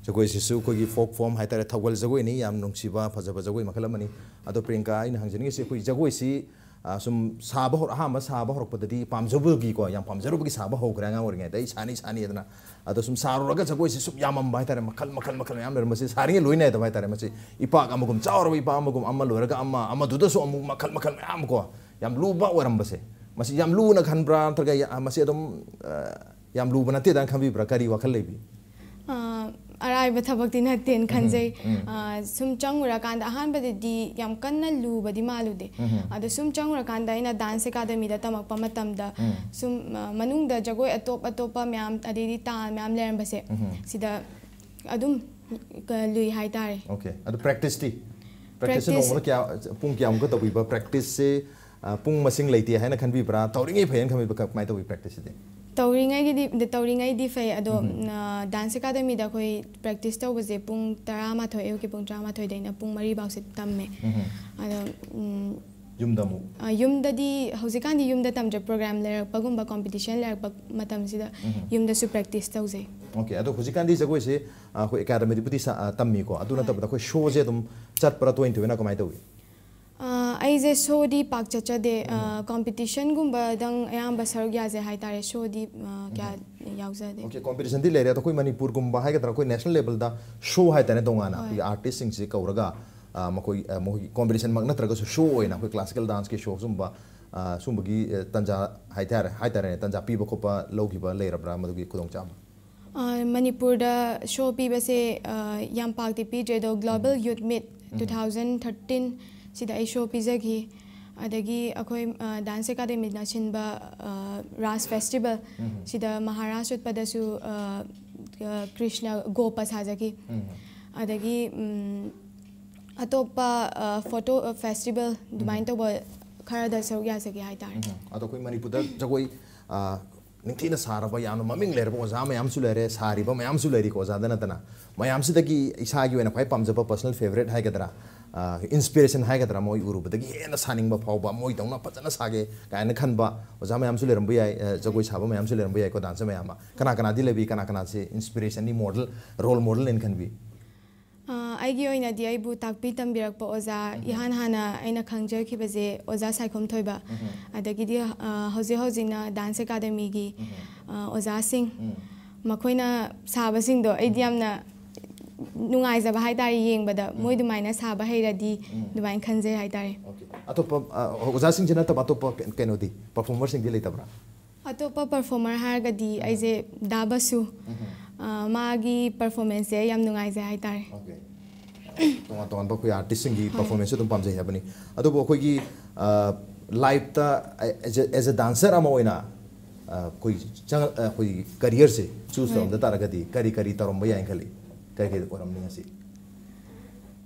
ꯖꯒꯣꯏꯁꯤꯁꯨ ꯑꯩꯈꯣꯏꯒꯤ folk form ꯍꯥꯏꯇꯥꯔꯦ, ꯊꯧꯒꯜ ꯖꯒꯣꯏꯅꯤ, ꯌꯥꯝ ꯅꯨꯡꯁꯤꯕ, ꯐꯖꯕ ꯖꯒꯣꯏ ꯃꯈꯜ ꯑꯃꯅꯤ꯫ ꯑꯗꯣ ꯄ꯭ꯔꯤꯌꯥꯡꯀꯥ, ꯑꯩꯅ ꯍꯪꯖꯅꯤꯡꯉꯤꯁꯤ, ꯑꯩꯈꯣꯏ ꯖꯒꯣꯏꯁꯤ, ꯑ, ꯁꯨꯝ ꯁꯥꯕ ꯍꯧꯔ-, ꯑꯍꯥꯟꯕ ꯁꯥꯕ ꯍꯧꯔꯛꯄꯗꯗꯤ ꯄꯥꯝꯖꯕꯒꯤꯀꯣ, ꯌꯥꯝ ꯄꯥꯝꯖꯔꯨꯕꯒꯤ ꯁꯥꯕ ꯍꯧꯈ꯭ꯔꯦ ꯑꯉꯥꯡ ꯑꯣꯏꯔꯤꯉꯩꯗ, "ꯑꯩ ꯁꯥꯅꯤ, ꯁꯥꯅꯤ" ꯑꯗꯨꯅ꯫ ꯑꯗꯣ ꯁꯨꯝ ꯁꯥꯔꯨꯔꯒ ꯖꯒꯣꯏꯁꯤ ꯁꯨꯝ ꯌꯥꯝꯃꯝꯕ ꯍꯥꯏꯇꯥꯔꯦ, ꯃꯈꯜ, ꯃꯈꯜ, ꯃꯈꯜ ꯃꯌꯥꯝ ꯂꯩꯔꯝꯕꯁꯤ ꯁꯥꯔꯤꯉꯩ ꯂꯣꯏ ꯅꯥꯏꯗꯕ ꯍꯥꯏꯇꯥꯔꯦ꯫ ꯃꯁꯤ ꯏꯄꯥꯛ ꯑꯃꯒꯨꯝ, ꯆꯥꯎꯔꯕ ꯏꯄꯥꯛ ꯑꯃꯒꯨꯝ, ꯑꯃ ꯂꯣꯏꯔꯒ ꯑꯃ, ꯑꯃꯗꯨꯗꯁꯨ ꯑꯃꯨꯛ ꯃꯈꯜ, ꯃꯈꯜ ꯃꯌꯥꯝ ꯀꯣ, ꯌꯥꯝ ꯂꯨꯕ ꯑꯣꯏꯔꯝꯕꯁꯦ꯫ ꯃꯁꯤ ꯌꯥꯝ ꯂꯨꯅ ꯈꯟꯕ꯭ꯔꯥ, ꯅꯠꯇ꯭ꯔꯒ ꯌꯥ-, ꯃꯁꯤ ꯑꯗꯨꯝ, ꯑ, ꯌꯥꯝ ꯂꯨꯕ ꯅꯠꯇꯦꯗꯅ ꯈꯟꯕꯤꯕ꯭ꯔꯥ? ꯀꯔꯤ ꯋꯥꯈꯜ ꯂꯩꯕꯤ? ꯑ, ꯑꯔꯥꯏꯕ ꯊꯕꯛꯇꯤ ꯅꯠꯇꯦꯅ ꯎꯝ, ꯈꯟꯖꯩ꯫ ꯎꯝ꯫ ꯑ, ꯁꯨꯝ ꯆꯪꯉꯨꯔꯀꯥꯟꯗ ꯑꯍꯥꯟꯕꯗꯗꯤ ꯌꯥꯝ ꯀꯟꯅ ꯂꯨꯕꯗꯤ ꯃꯥꯜꯂꯨꯗꯦ꯫ ꯎꯝ꯫ ꯑꯗꯣ ꯁꯨꯝ ꯆꯪꯉꯨꯔꯀꯥꯟꯗ ꯑꯩꯅ dance academyꯗ ꯇꯝꯃꯛꯄ ꯃꯇꯝꯗ ꯎꯝ꯫ ꯁꯨꯝ, ꯑ, ꯃꯅꯨꯡꯗ ꯖꯒꯣꯏ ꯑꯇꯣꯞ ꯑꯇꯣꯞꯄ ꯃꯌꯥꯝ, ꯑꯗꯩꯗꯤ ꯇꯥ ꯃꯌꯥꯝ ꯂꯩꯔꯝꯕꯁꯦ, ꯎꯝ꯫ ꯁꯤꯗ ꯑꯗꯨꯝ ꯀ-, ꯂꯨꯏ ꯍꯥꯏꯇꯥꯔꯦ꯫ Okay꯫ ꯑꯗꯣ practiceꯇꯤ? Practiceꯁꯦ practice ꯅꯣꯡꯃꯗ ꯀꯌꯥ, ꯄꯨꯡ ꯀꯌꯥꯃꯨꯛꯀ ꯇꯧꯕꯤꯕ? Practiceꯁꯦ, ꯑ, ꯄꯨꯡ ꯃꯁꯤꯡ ꯂꯩꯇꯦ ꯍꯥꯏꯅ ꯈꯟꯕꯤꯕ꯭ꯔꯥ? ꯇꯧꯔꯤꯉꯩ ꯐꯩ ꯍꯥꯏꯅ ꯈꯟꯕꯤꯕ꯭ꯔꯥ? ꯀꯃꯥꯏꯅ ꯇꯧꯕꯤ practiceꯁꯤꯗꯤ? ꯇꯧꯔꯤꯉꯩꯒꯤꯗꯤ ꯇꯧꯔꯤꯉꯩꯗꯤ ꯐꯩ, ꯑꯗꯣ ꯗꯥꯟꯁ ꯑꯦꯀꯥꯗꯃꯤꯗ ꯑꯩꯈꯣꯏ ꯄ꯭ꯔꯦꯛꯇꯤꯁ ꯇꯧꯕꯁꯦ ꯄꯨꯡ ꯇꯔꯥꯃꯥꯊꯣꯏ, ꯑꯌꯨꯛꯀꯤ ꯄꯨꯡ ꯇꯔꯥꯃꯥꯊꯣꯏꯗꯩꯅ ꯄꯨꯡ ꯃꯔꯤ ꯐꯥꯎꯁꯦ ꯇꯝꯃꯦ꯫ ꯑꯗꯣ ꯎꯝ, ꯌꯨꯝꯗ ꯑꯃꯨꯛ ꯑ, ꯌꯨꯝꯗꯗꯤ ꯍꯧꯖꯤꯛꯀꯥꯟꯗꯤ ꯌꯨꯝꯗ ꯇꯝꯗ꯭ꯔꯦ, ꯄ꯭ꯔꯣꯒ꯭ꯔꯥꯝ ꯂꯩꯔꯛꯄꯒꯨꯝꯕ, ꯀꯣꯝꯄꯤꯇꯤꯁꯟ ꯂꯩꯔꯛꯄ ꯃꯇꯝꯁꯤꯗ ꯌꯨꯝꯗꯁꯨ ꯄ꯭ꯔꯦꯛꯇꯤꯁ ꯇꯧꯖꯩ꯫ ꯑꯣꯀꯦ꯫ ꯑꯗꯣ ꯍꯧꯖꯤꯛꯀꯥꯟꯗꯤ ꯖꯒꯣꯏꯁꯦ ꯑ, ꯑꯩꯈꯣꯏ ꯑꯦꯀꯥꯗꯃꯤꯗꯕꯨꯗꯤ ꯁꯥ- ꯑ, ꯇꯝꯃꯤꯀꯣ, ꯑꯗꯨ ꯅꯠꯇꯕꯗ ꯑꯩꯈꯣꯏ ꯁꯣꯁꯦ ꯑꯗꯨꯝ ꯆꯠꯄ꯭ꯔꯥ, ꯇꯣꯏꯅ ꯇꯣꯏꯅ ꯀꯃꯥꯏꯅ ꯇꯧꯏ? ꯑ, ꯑꯩꯁꯦ ꯁꯣꯗꯤ ꯄꯥꯛ ꯆꯠꯆꯗꯦ꯫ ꯑ, ꯀꯣꯝꯄꯤꯇꯤꯁꯟꯒꯨꯝꯕꯗꯪ ꯑꯌꯥꯝꯕ ꯁꯔꯨꯛ ꯌꯥꯖꯩ ꯍꯥꯏꯇꯥꯔꯦ꯫ ꯁꯣꯗꯤ ꯑ, ꯀꯌꯥ ꯌꯥꯎꯖꯗꯦ꯫ ꯑꯣꯀꯦ, ꯀꯣꯝꯄꯤꯇꯤꯁꯟꯗꯤ ꯂꯩꯔꯦ꯫ ꯑꯗꯣ ꯑꯩꯈꯣꯏ ꯃꯅꯤꯄꯨꯔꯒꯨꯝꯕ ꯍꯥꯏꯒꯗ꯭ꯔꯥ, ꯑꯩꯈꯣꯏ ꯅꯦꯁꯅꯦꯜ ꯂꯦꯕꯜꯗ ꯁꯣ ꯍꯥꯏꯇꯥꯔꯦ, ꯇꯣꯉꯥꯟꯅ ꯍꯣꯏ꯫ ꯑꯩꯈꯣꯏꯒꯤ ꯑꯥꯔꯇꯤꯁꯁꯤꯡꯁꯤ ꯀꯧꯔꯒ ꯑ, ꯃꯈꯣꯏ ꯑ, ꯃꯈꯣꯏꯒꯤ ꯀꯣꯝꯄꯤꯇꯤꯁꯟꯃꯛ ꯅꯠꯇ꯭ꯔꯒꯁꯨ ꯁꯣ ꯑꯣꯏꯅ ꯑꯩꯈꯣꯏ ꯀ꯭ꯂꯥꯁꯤꯀꯦꯜ ꯗꯥꯟꯁꯀꯤ ꯁꯣ ꯁꯨꯝꯕ ꯑ, ꯁꯨꯝꯕꯒꯤ ꯑ, ꯇꯟꯖꯥ ꯍꯥꯏꯇꯥꯔꯦ, ꯍꯥꯏꯇꯥꯔꯦꯅꯦ, ꯇꯟꯖꯥ ꯄꯤꯕ ꯈꯣꯠꯄ ꯂꯧꯈꯤꯕ ꯂꯩꯔꯕ꯭ꯔꯥ, ꯃꯗꯨꯒꯤ ꯈꯨꯗꯣꯡꯆꯥꯕ? ꯑ, ꯃꯅꯤꯄꯨꯔꯗ ꯁꯣ ꯄꯤꯕꯁꯦ ꯑ, ꯌꯥꯝ ꯄꯥꯛꯇꯤ ꯄꯤꯗ꯭ꯔꯦ, ꯑꯗꯣ ꯒ꯭ꯂꯣꯕꯜ ꯌꯨꯠ ꯃꯤꯠ ꯇꯨ ꯊꯥꯎꯖꯟ ꯊꯥꯔꯇꯤꯟ ꯁꯤꯗ ꯑꯩ ꯁꯣ ꯄꯤꯖꯈꯤ꯫ ꯑꯗꯒꯤ ꯑꯩꯈꯣꯏ ꯑ, ꯗꯥꯟꯁ ꯑꯦꯀꯥꯗꯃꯤꯅ ꯁꯤꯟꯕ ꯑ, ꯔꯥꯁ ꯐꯦꯁꯇꯤꯚꯦꯜ ꯁꯤꯗ ꯃꯍꯥꯔꯥꯁ ꯎꯠꯄꯗꯁꯨ ꯑ, ꯑ, ꯀ꯭ꯔꯤꯁꯅ ꯒꯣꯄ ꯁꯥꯖꯈꯤ꯫ ꯑꯗꯒꯤ ꯎꯝ, ꯑꯇꯣꯞꯄ ꯑ, ꯐꯣꯇꯣ ꯐꯦꯁꯇꯤꯚꯦꯜ ꯑꯗꯨꯃꯥꯏꯅ ꯇꯧꯕ ꯈꯔꯗ ꯁꯔꯨꯛ ꯌꯥꯖꯒꯦ ꯍꯥꯏꯇꯥꯔꯦ꯫ ꯑꯗꯣ ꯑꯩꯈꯣꯏ ꯃꯅꯤꯄꯨꯔꯗ ꯖꯒꯣꯏ ꯑ, ꯅꯤꯡꯊꯤꯅ ꯁꯥꯔꯕ, ꯌꯥꯝꯅ ꯃꯃꯤꯡ ꯂꯩꯔꯕ ꯑꯣꯖꯥ ꯃꯌꯥꯝꯁꯨ ꯂꯩꯔꯦ, ꯁꯥꯔꯤꯕ ꯃꯌꯥꯝꯁꯨ ꯂꯩꯔꯤꯀꯣ, ꯑꯣꯖꯥꯗ ꯅꯠꯇꯅ꯫ ꯃꯌꯥꯝꯁꯤꯗꯒꯤ ꯏꯁꯥꯒꯤ ꯑꯣꯏꯅ ꯈ꯭ꯋꯥꯏ ꯄꯥꯝꯖꯕ ꯄꯔꯁꯣꯅꯦꯜ ꯐꯦꯕꯔꯦꯠ ꯍꯥꯏꯒꯗ꯭ꯔꯥ, ꯏꯟꯁꯄꯤꯔꯦꯁꯟ ꯍꯥꯏꯒꯗ꯭ꯔꯥ, ꯃꯣꯏ ꯎꯔꯨꯕꯗꯒꯤ ꯍꯦꯟꯅ ꯁꯥꯅꯤꯡꯕ ꯐꯥꯎꯕ, ꯃꯣꯏꯗꯧꯅ ꯐꯖꯅ ꯁꯥꯒꯦ ꯀꯥꯏꯅ ꯈꯟꯕ ꯑꯣꯖꯥ ꯃꯌꯥꯝꯁꯨ ꯂꯩꯔꯝꯕ ꯌꯥꯏ, ꯑ, ꯖꯒꯣꯏ ꯁꯥꯕ ꯃꯌꯥꯝꯁꯨ ꯂꯩꯔꯝꯕ ꯌꯥꯏꯀꯣ, ꯗꯥꯟꯁꯔ ꯃꯌꯥꯝ ꯑꯃ꯫ ꯀꯅꯥ ꯀꯅꯥꯗꯤ ꯂꯩꯕꯤ, ꯀꯅꯥ ꯀꯅꯥꯁꯦ ꯏꯟꯁꯄꯤꯔꯦꯁꯟꯅꯤ, ꯃꯣꯗꯦꯜ, ꯔꯣꯜ ꯃꯣꯗꯦꯜꯅꯦꯅ ꯈꯟꯕꯤ? ꯑ, ꯑꯩꯒꯤ ꯑꯣꯏꯅꯗꯤ ꯑꯩꯕꯨ ꯇꯥꯛꯄꯤ ꯇꯝꯕꯤꯔꯛꯄ ꯑꯣꯖꯥ ꯏꯍꯥꯟ ꯍꯥꯟꯅ ꯑꯩꯅ ꯈꯪꯖꯈꯤꯕꯁꯦ ꯑꯣꯖꯥ ꯁꯥꯏꯈꯣꯝ ꯊꯣꯏꯕ, ꯑꯗꯒꯤꯗꯤ ꯑ, ꯍꯧꯖꯤꯛ ꯍꯧꯖꯤꯛꯅ ꯗꯥꯟꯁ ꯑꯦꯀꯥꯗꯃꯤꯒꯤ ꯑ, ꯑꯣꯖꯥꯁꯤꯡ, ꯃꯈꯣꯏꯅ ꯁꯥꯕꯁꯤꯡꯗꯣ ꯑꯩꯗꯤ ꯌꯥꯝꯅ ꯅꯨꯡꯉꯥꯏꯖꯕ ꯍꯥꯏꯇꯥꯔꯦ ꯌꯦꯡꯕꯗ, ꯃꯣꯏ ꯑꯗꯨꯃꯥꯏꯅ ꯁꯥꯕ ꯍꯩꯔꯗꯤ ꯑꯗꯨꯃꯥꯏꯅ ꯈꯟꯖꯩ ꯍꯥꯏꯇꯥꯔꯦ꯫ ꯑꯣꯀꯦ꯫ ꯑꯇꯣꯞꯄ ꯑ, ꯑꯣꯖꯥꯁꯤꯡꯁꯤ ꯅꯠꯇꯕ ꯑꯇꯣꯞꯄ ꯀꯩ- ꯀꯩꯅꯣꯗꯤ, ꯄꯔꯐꯣꯔꯃꯔꯁꯤꯡꯗꯤ ꯂꯩꯇꯕ꯭ꯔꯥ? ꯑꯇꯣꯞꯄ ꯄꯔꯐꯣꯔꯃꯔ ꯍꯥꯏꯔꯒꯗꯤ ꯑꯩꯁꯦ ꯗꯥ ꯕꯁꯨ, ꯑ, ꯃꯥꯒꯤ ꯄꯔꯐꯣꯔꯃꯦꯟꯁꯁꯦ ꯑꯩ ꯌꯥꯝ ꯅꯨꯡꯉꯥꯏꯖꯩ ꯍꯥꯏꯇꯥꯔꯦ꯫ ꯑꯣꯀꯦ꯫ ꯇꯣꯉꯥꯟ ꯇꯣꯉꯥꯟꯕ ꯑꯩꯈꯣꯏ ꯑꯥꯔꯇꯤꯁꯁꯤꯡꯒꯤ ꯄꯔꯐꯣꯔꯃꯦꯟꯁꯁꯨ ꯑꯗꯨꯝ ꯄꯥꯝꯖꯩ ꯍꯥꯏꯕꯅꯤ꯫ ꯑꯗꯨꯕꯨ ꯑꯩꯈꯣꯏꯒꯤ ꯑ, ꯂꯥꯏꯐꯇ ꯑꯦꯖ ꯑꯦ ꯗꯥꯟꯁꯔ ꯑꯃ ꯑꯣꯏꯅ ꯑ, ꯑꯩꯈꯣꯏ ꯆꯪꯉꯛ- ꯑ, ꯑꯩꯈꯣꯏꯒꯤ ꯀꯔꯤꯌꯔꯁꯦ ꯆꯨꯁ ꯇꯧꯔꯝꯗ ꯇꯥꯔꯒꯗꯤ ꯀꯔꯤ ꯀꯔꯤ ꯇꯧꯔꯝꯕ ꯌꯥꯏꯅ ꯈꯜꯂꯤ? ꯀꯔꯤ ꯀꯔꯤ ꯑꯣꯏꯔꯝꯅꯤ ꯉꯁꯤ?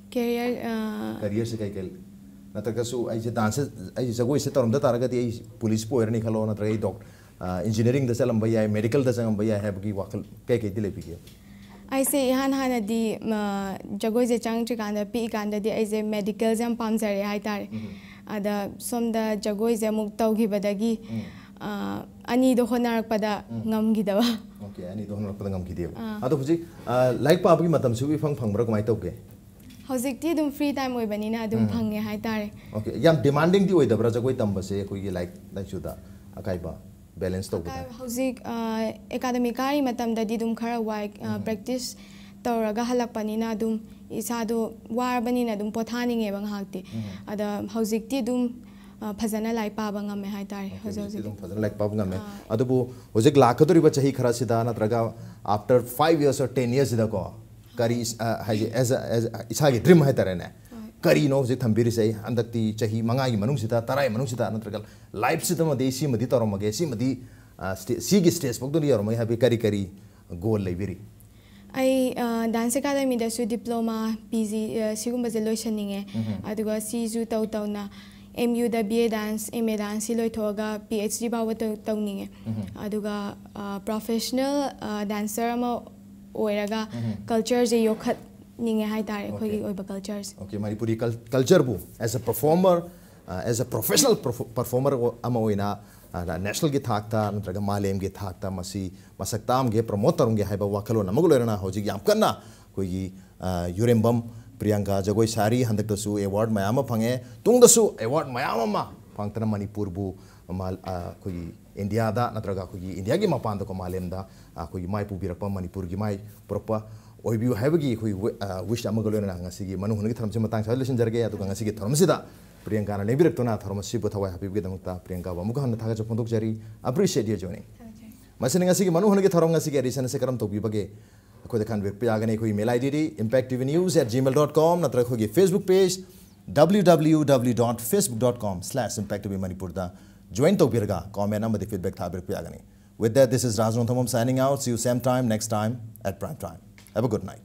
ꯀꯦꯔꯤꯌꯔ ꯀꯦꯔꯤꯌꯔꯁꯦ ꯀꯩ ꯀꯩ? ꯅꯠꯇ꯭ꯔꯒꯁꯨ ꯑꯩꯁꯦ ꯗꯥꯟꯁ, ꯑꯩꯁꯦ ꯖꯒꯣꯏꯁꯦ ꯇꯧꯔꯝꯗ ꯇꯥꯔꯒꯗꯤ ꯑꯩ ꯄꯨꯂꯤꯁꯄꯨ ꯑꯣꯏꯔꯅꯤ ꯈꯜꯂꯣ, ꯅꯠꯇ꯭ꯔꯒ ꯑꯩ ꯗꯣꯛ- ꯏꯟꯖꯤꯅꯤꯌꯥꯔꯤꯡꯗ ꯆꯠꯂꯝꯕ ꯌꯥꯏ, ꯃꯦꯗꯤꯀꯦꯜꯗ ꯆꯪꯉꯝꯕ ꯌꯥꯏ ꯍꯥꯏꯕꯒꯤ ꯋꯥꯈꯜ ꯀꯩ ꯀꯩꯗꯤ ꯂꯩꯕꯤꯒꯦ? ꯑꯩꯁꯦ ꯏꯍꯥꯟ ꯍꯥꯟꯅꯗꯤ ꯃ, ꯖꯒꯣꯏꯁꯦ ꯆꯪꯗ꯭ꯔꯤꯀꯥꯟꯗ, ꯄꯤꯛꯏꯀꯥꯟꯗꯗꯤ ꯑꯩꯁꯦ ꯃꯦꯗꯤꯀꯦꯜꯁꯦ ꯌꯥꯝ ꯄꯥꯝꯖꯔꯛꯑꯦ ꯍꯥꯏꯇꯥꯔꯦ꯫ ꯑꯗ ꯁꯣꯝꯗ ꯖꯒꯣꯏꯁꯦ ꯑꯃꯨꯛ ꯇꯧꯈꯤꯕꯗꯒꯤ ꯑ, ꯑꯅꯤꯗꯣ ꯍꯣꯠꯅꯔꯛꯄꯗ ꯉꯝꯈꯤꯗꯕ꯫ ꯑꯣꯀꯦ, ꯑꯅꯤꯗꯣ ꯍꯣꯠꯅꯔꯛꯄꯗ ꯉꯝꯈꯤꯗꯦꯕ꯫ ꯑꯥ꯫ ꯑꯗꯣ ꯍꯧꯖꯤꯛ ꯑ, ꯂꯥꯏꯔꯤꯛ ꯄꯥꯕꯒꯤ ꯃꯇꯝꯁꯤꯕꯨ ꯏꯐꯪ ꯐꯪꯕ꯭ꯔꯥ, ꯀꯃꯥꯏꯅ ꯇꯧꯒꯦ? ꯍꯧꯖꯤꯛꯇꯤ ꯑꯗꯨꯝ ꯐ꯭ꯔꯤ ꯇꯥꯏꯝ ꯑꯣꯏꯕꯅꯤꯅ ꯑꯗꯨꯝ ꯐꯪꯉꯦ ꯍꯥꯏꯇꯥꯔꯦ꯫ ꯑꯣꯀꯦ, ꯌꯥꯝ ꯗꯤꯃꯥꯟꯗꯤꯡꯗꯤ ꯑꯣꯏꯗꯕ꯭ꯔꯥ ꯖꯒꯣꯏ ꯇꯝꯕꯁꯦ, ꯑꯩꯈꯣꯏꯒꯤ ꯂꯥꯏꯔꯤꯛ ꯂꯥꯏꯁꯨꯗ ꯑꯀꯥꯏꯕ, ꯕꯦꯂꯦꯟꯁ ꯇꯧꯕꯗ? ꯑꯀꯥꯏꯕ ꯍꯧꯖꯤꯛ ꯑꯦꯀꯥꯗꯃꯤ ꯀꯥꯔꯤ ꯃꯇꯝꯗꯗꯤ ꯑꯗꯨꯝ ꯈꯔ ꯋꯥꯏ꯫ ꯄ꯭ꯔꯦꯛꯇꯤꯁ ꯇꯧꯔꯒ ꯍꯜꯂꯛꯄꯅꯤꯅ ꯑꯗꯨꯝ ꯏꯁꯥꯗꯣ ꯋꯥꯔꯕꯅꯤꯅ ꯑꯗꯨꯝ ꯄꯣꯊꯥꯅꯤꯡꯉꯦꯕ ꯉꯥꯏꯍꯥꯛꯇꯤ꯫ ꯑꯗ ꯍꯧꯖꯤꯛꯇꯤ ꯑꯗꯨꯝ ꯑ, ꯐꯖꯅ ꯂꯥꯏꯔꯤꯛ ꯄꯥꯕ ꯉꯝꯃꯦ ꯍꯥꯏꯇꯥꯔꯦ꯫ ꯑꯣꯀꯦ, ꯍꯧꯖꯤꯛ ꯍꯧꯖꯤꯛꯇꯤ ꯍꯧꯖꯤꯛ ꯑꯗꯨꯝ ꯐꯖꯅ ꯂꯥꯏꯔꯤꯛ ꯄꯥꯕ ꯉꯝꯃꯦ꯫ ꯑꯗꯨꯕꯨ ꯍꯧꯖꯤꯛ ꯂꯥꯛꯀꯗꯧꯔꯤꯕ ꯆꯍꯤ ꯈꯔꯁꯤꯗ, ꯅꯠꯇ꯭ꯔꯒ after five years or ten yearsꯁꯤꯗꯀꯣ, ꯀꯔꯤ ꯑ, ꯍꯥꯏꯗꯤ as a, as a, ꯏꯁꯥꯒꯤ ꯗ꯭ꯔꯤꯝ ꯍꯥꯏꯇꯥꯔꯦꯅꯦ, ꯀꯔꯤꯅꯣ ꯍꯧꯖꯤꯛ ꯊꯝꯕꯤꯔꯤꯁꯦ? ꯑꯩ ꯍꯟꯗꯛꯇꯤ ꯆꯍꯤ ꯃꯉꯥꯒꯤ ꯃꯅꯨꯡꯁꯤꯗ, ꯇꯔꯥꯒꯤ ꯃꯅꯨꯡꯁꯤꯗ, ꯅꯠꯇ꯭ꯔꯒ ꯂꯥꯏꯐꯁꯤꯗꯃꯗꯤ ꯁꯤꯃꯗꯤ ꯇꯧꯔꯝꯃꯒꯦ, ꯁꯤꯃꯗꯤ ꯑ, ꯁ꯭ꯇꯦ-, ꯁꯤꯒꯤ ꯁ꯭ꯇꯦꯖ ꯐꯥꯎꯗꯗꯤ ꯌꯧꯔꯝꯃꯒꯦ ꯍꯥꯏꯕꯒꯤ ꯀꯔꯤ ꯀꯔꯤ ꯒꯣꯜ ꯂꯩꯕꯤꯔꯤ? ꯑꯩ ꯗꯥꯟꯁ ꯑꯦꯀꯥꯗꯃꯤꯗꯁꯨ ꯗꯤꯄ꯭ꯂꯣꯃꯥ, ꯄꯤ ꯖꯤ ꯁꯤꯒꯨꯝꯕꯁꯦ ꯂꯣꯏꯁꯟꯅꯤꯡꯉꯦ꯫ ꯑꯗꯨꯒ ꯁꯤꯁꯨ ꯇꯧ ꯇꯧꯅ ꯑꯦꯝ ꯌꯨꯗ B A dance, M A ꯗꯥꯟꯁꯁꯤ ꯂꯣꯏꯊꯣꯛꯑꯒ ꯄꯤ ꯑꯩꯆ ꯗꯤ ꯐꯥꯎꯕ ꯇꯧ- ꯇꯧꯅꯤꯡꯉꯦ꯫ ꯑꯗꯨꯒ ꯄ꯭ꯔꯣꯐꯦꯁꯅꯦꯜ ꯗꯥꯟꯁꯔ ꯑꯃ ꯑꯣꯏꯔꯒ ꯀꯜꯆꯔꯁꯦ ꯌꯣꯛꯈꯠꯅꯤꯡꯉꯦ ꯍꯥꯏꯇꯥꯔꯦ, ꯑꯩꯈꯣꯏꯒꯤ ꯑꯣꯏꯕ ꯀꯜꯆꯔꯁꯦ꯫ ꯑꯣꯀꯦ, ꯃꯅꯤꯄꯨꯔꯤ ꯀꯜ-, ꯀꯜꯆꯔꯕꯨ as a performer, ꯑ, as a professional perf-, performer ꯑꯃ ꯑꯣꯏꯅ, ꯑ, ꯅꯦꯁꯅꯦꯜꯒꯤ ꯊꯥꯛꯇ ꯅꯠꯇ꯭ꯔꯒ ꯃꯥꯂꯦꯝꯒꯤ ꯊꯥꯛꯇ ꯃꯁꯤ ꯃꯁꯛ ꯇꯥꯛꯑꯝꯒꯦ, ꯄ꯭ꯔꯃꯣꯠ ꯇꯧꯔꯝꯒꯦ ꯍꯥꯏꯕ ꯋꯥꯈꯜꯂꯣꯟ ꯑꯃꯒ ꯂꯣꯏꯅꯅ ꯍꯧꯖꯤꯛ ꯌꯥꯝ ꯀꯟꯅ ꯑꯩꯈꯣꯏꯒꯤ, ꯑ, ꯌꯨꯔꯦꯝꯕꯝ ꯄ꯭ꯔꯤꯌꯥꯡꯀꯥ ꯖꯒꯣꯏ ꯁꯥꯔꯤ꯫ ꯍꯟꯗꯛꯇꯁꯨ ꯑꯦꯋꯥꯔꯗ ꯃꯌꯥꯝ ꯑꯃ ꯐꯪꯉꯦ, ꯇꯨꯡꯗꯁꯨ ꯑꯦꯋꯥꯔꯗ ꯃꯌꯥꯝ ꯑꯃ ꯐꯪꯂꯛꯇꯅ ꯃꯅꯤꯄꯨꯔꯕꯨ ꯃꯥ-, ꯑ, ꯑꯩꯈꯣꯏꯒꯤ ꯏꯟꯗꯤꯌꯥꯗ ꯅꯠꯇ꯭ꯔꯒ ꯑꯩꯈꯣꯏꯒꯤ ꯏꯟꯗꯤꯌꯥꯒꯤ ꯃꯄꯥꯟꯗꯀꯣ, ꯃꯥꯂꯦꯝꯗ, ꯑ, ꯑꯩꯈꯣꯏꯒꯤ ꯃꯥꯏ ꯄꯨꯕꯤꯔꯛꯄ, ꯃꯅꯤꯄꯨꯔꯒꯤ ꯃꯥꯏ ꯄꯨꯔꯛꯄ ꯑꯣꯏꯕꯤꯌꯨ ꯍꯥꯏꯕꯒꯤ ꯑꯩꯈꯣꯏ ꯋꯤ-, ꯑ, ꯋꯤꯁ ꯑꯃꯒ ꯂꯣꯏꯅꯅ ꯉꯁꯤꯒꯤ ꯃꯅꯨꯡ ꯍꯨꯠꯅꯒꯤ ꯊꯧꯔꯝꯁꯤ ꯃꯇꯥꯡ ꯁ꯭ꯋꯥꯏꯗ ꯂꯣꯏꯁꯤꯟꯖꯔꯒꯦ꯫ ꯑꯗꯨꯒ ꯉꯁꯤꯒꯤ ꯊꯧꯔꯝꯁꯤꯗ ꯄ꯭ꯔꯤꯌꯥꯡꯀꯥꯅ ꯂꯦꯡꯕꯤꯔꯛꯇꯨꯅ ꯊꯧꯔꯝ ꯑꯁꯤꯕꯨ ꯊꯋꯥꯏ ꯍꯥꯞꯄꯤꯕꯒꯤꯗꯃꯛꯇ ꯄ꯭ꯔꯤꯌꯥꯡꯀꯥꯕꯨ ꯑꯃꯨꯛꯀ ꯍꯟꯅ ꯊꯥꯒꯠꯆꯕ ꯐꯣꯡꯗꯣꯛꯆꯔꯤ꯫ Appreciate your joining. ꯃꯁꯤꯅ ꯉꯁꯤꯒꯤ ꯃꯅꯨꯡ ꯍꯨꯠꯅꯒꯤ ꯊꯧꯔꯝ ꯉꯁꯤꯒꯤ edition ꯑꯁꯤ ꯀꯔꯝ ꯇꯧꯕꯤꯕꯒꯦ? ꯑꯩꯈꯣꯏꯗ ꯈꯟꯕꯤꯔꯛꯄ ꯌꯥꯒꯅꯤ꯫ ꯑꯩꯈꯣꯏꯒꯤ email I D D impact T V news at gmail dot com ꯅꯠꯇ꯭ꯔꯒ ꯑꯩꯈꯣꯏꯒꯤ Facebook page W W W dot facebook dot com slash impact T V Manipur ꯗ join ꯇꯧꯕꯤꯔꯒ comment ꯑꯃꯗꯤ feedback ꯊꯥꯕꯤꯔꯛꯄ ꯌꯥꯒꯅꯤ꯫ With that, this is Raj Rongthangam signing out. See you same time next time at prime time. Have a good night.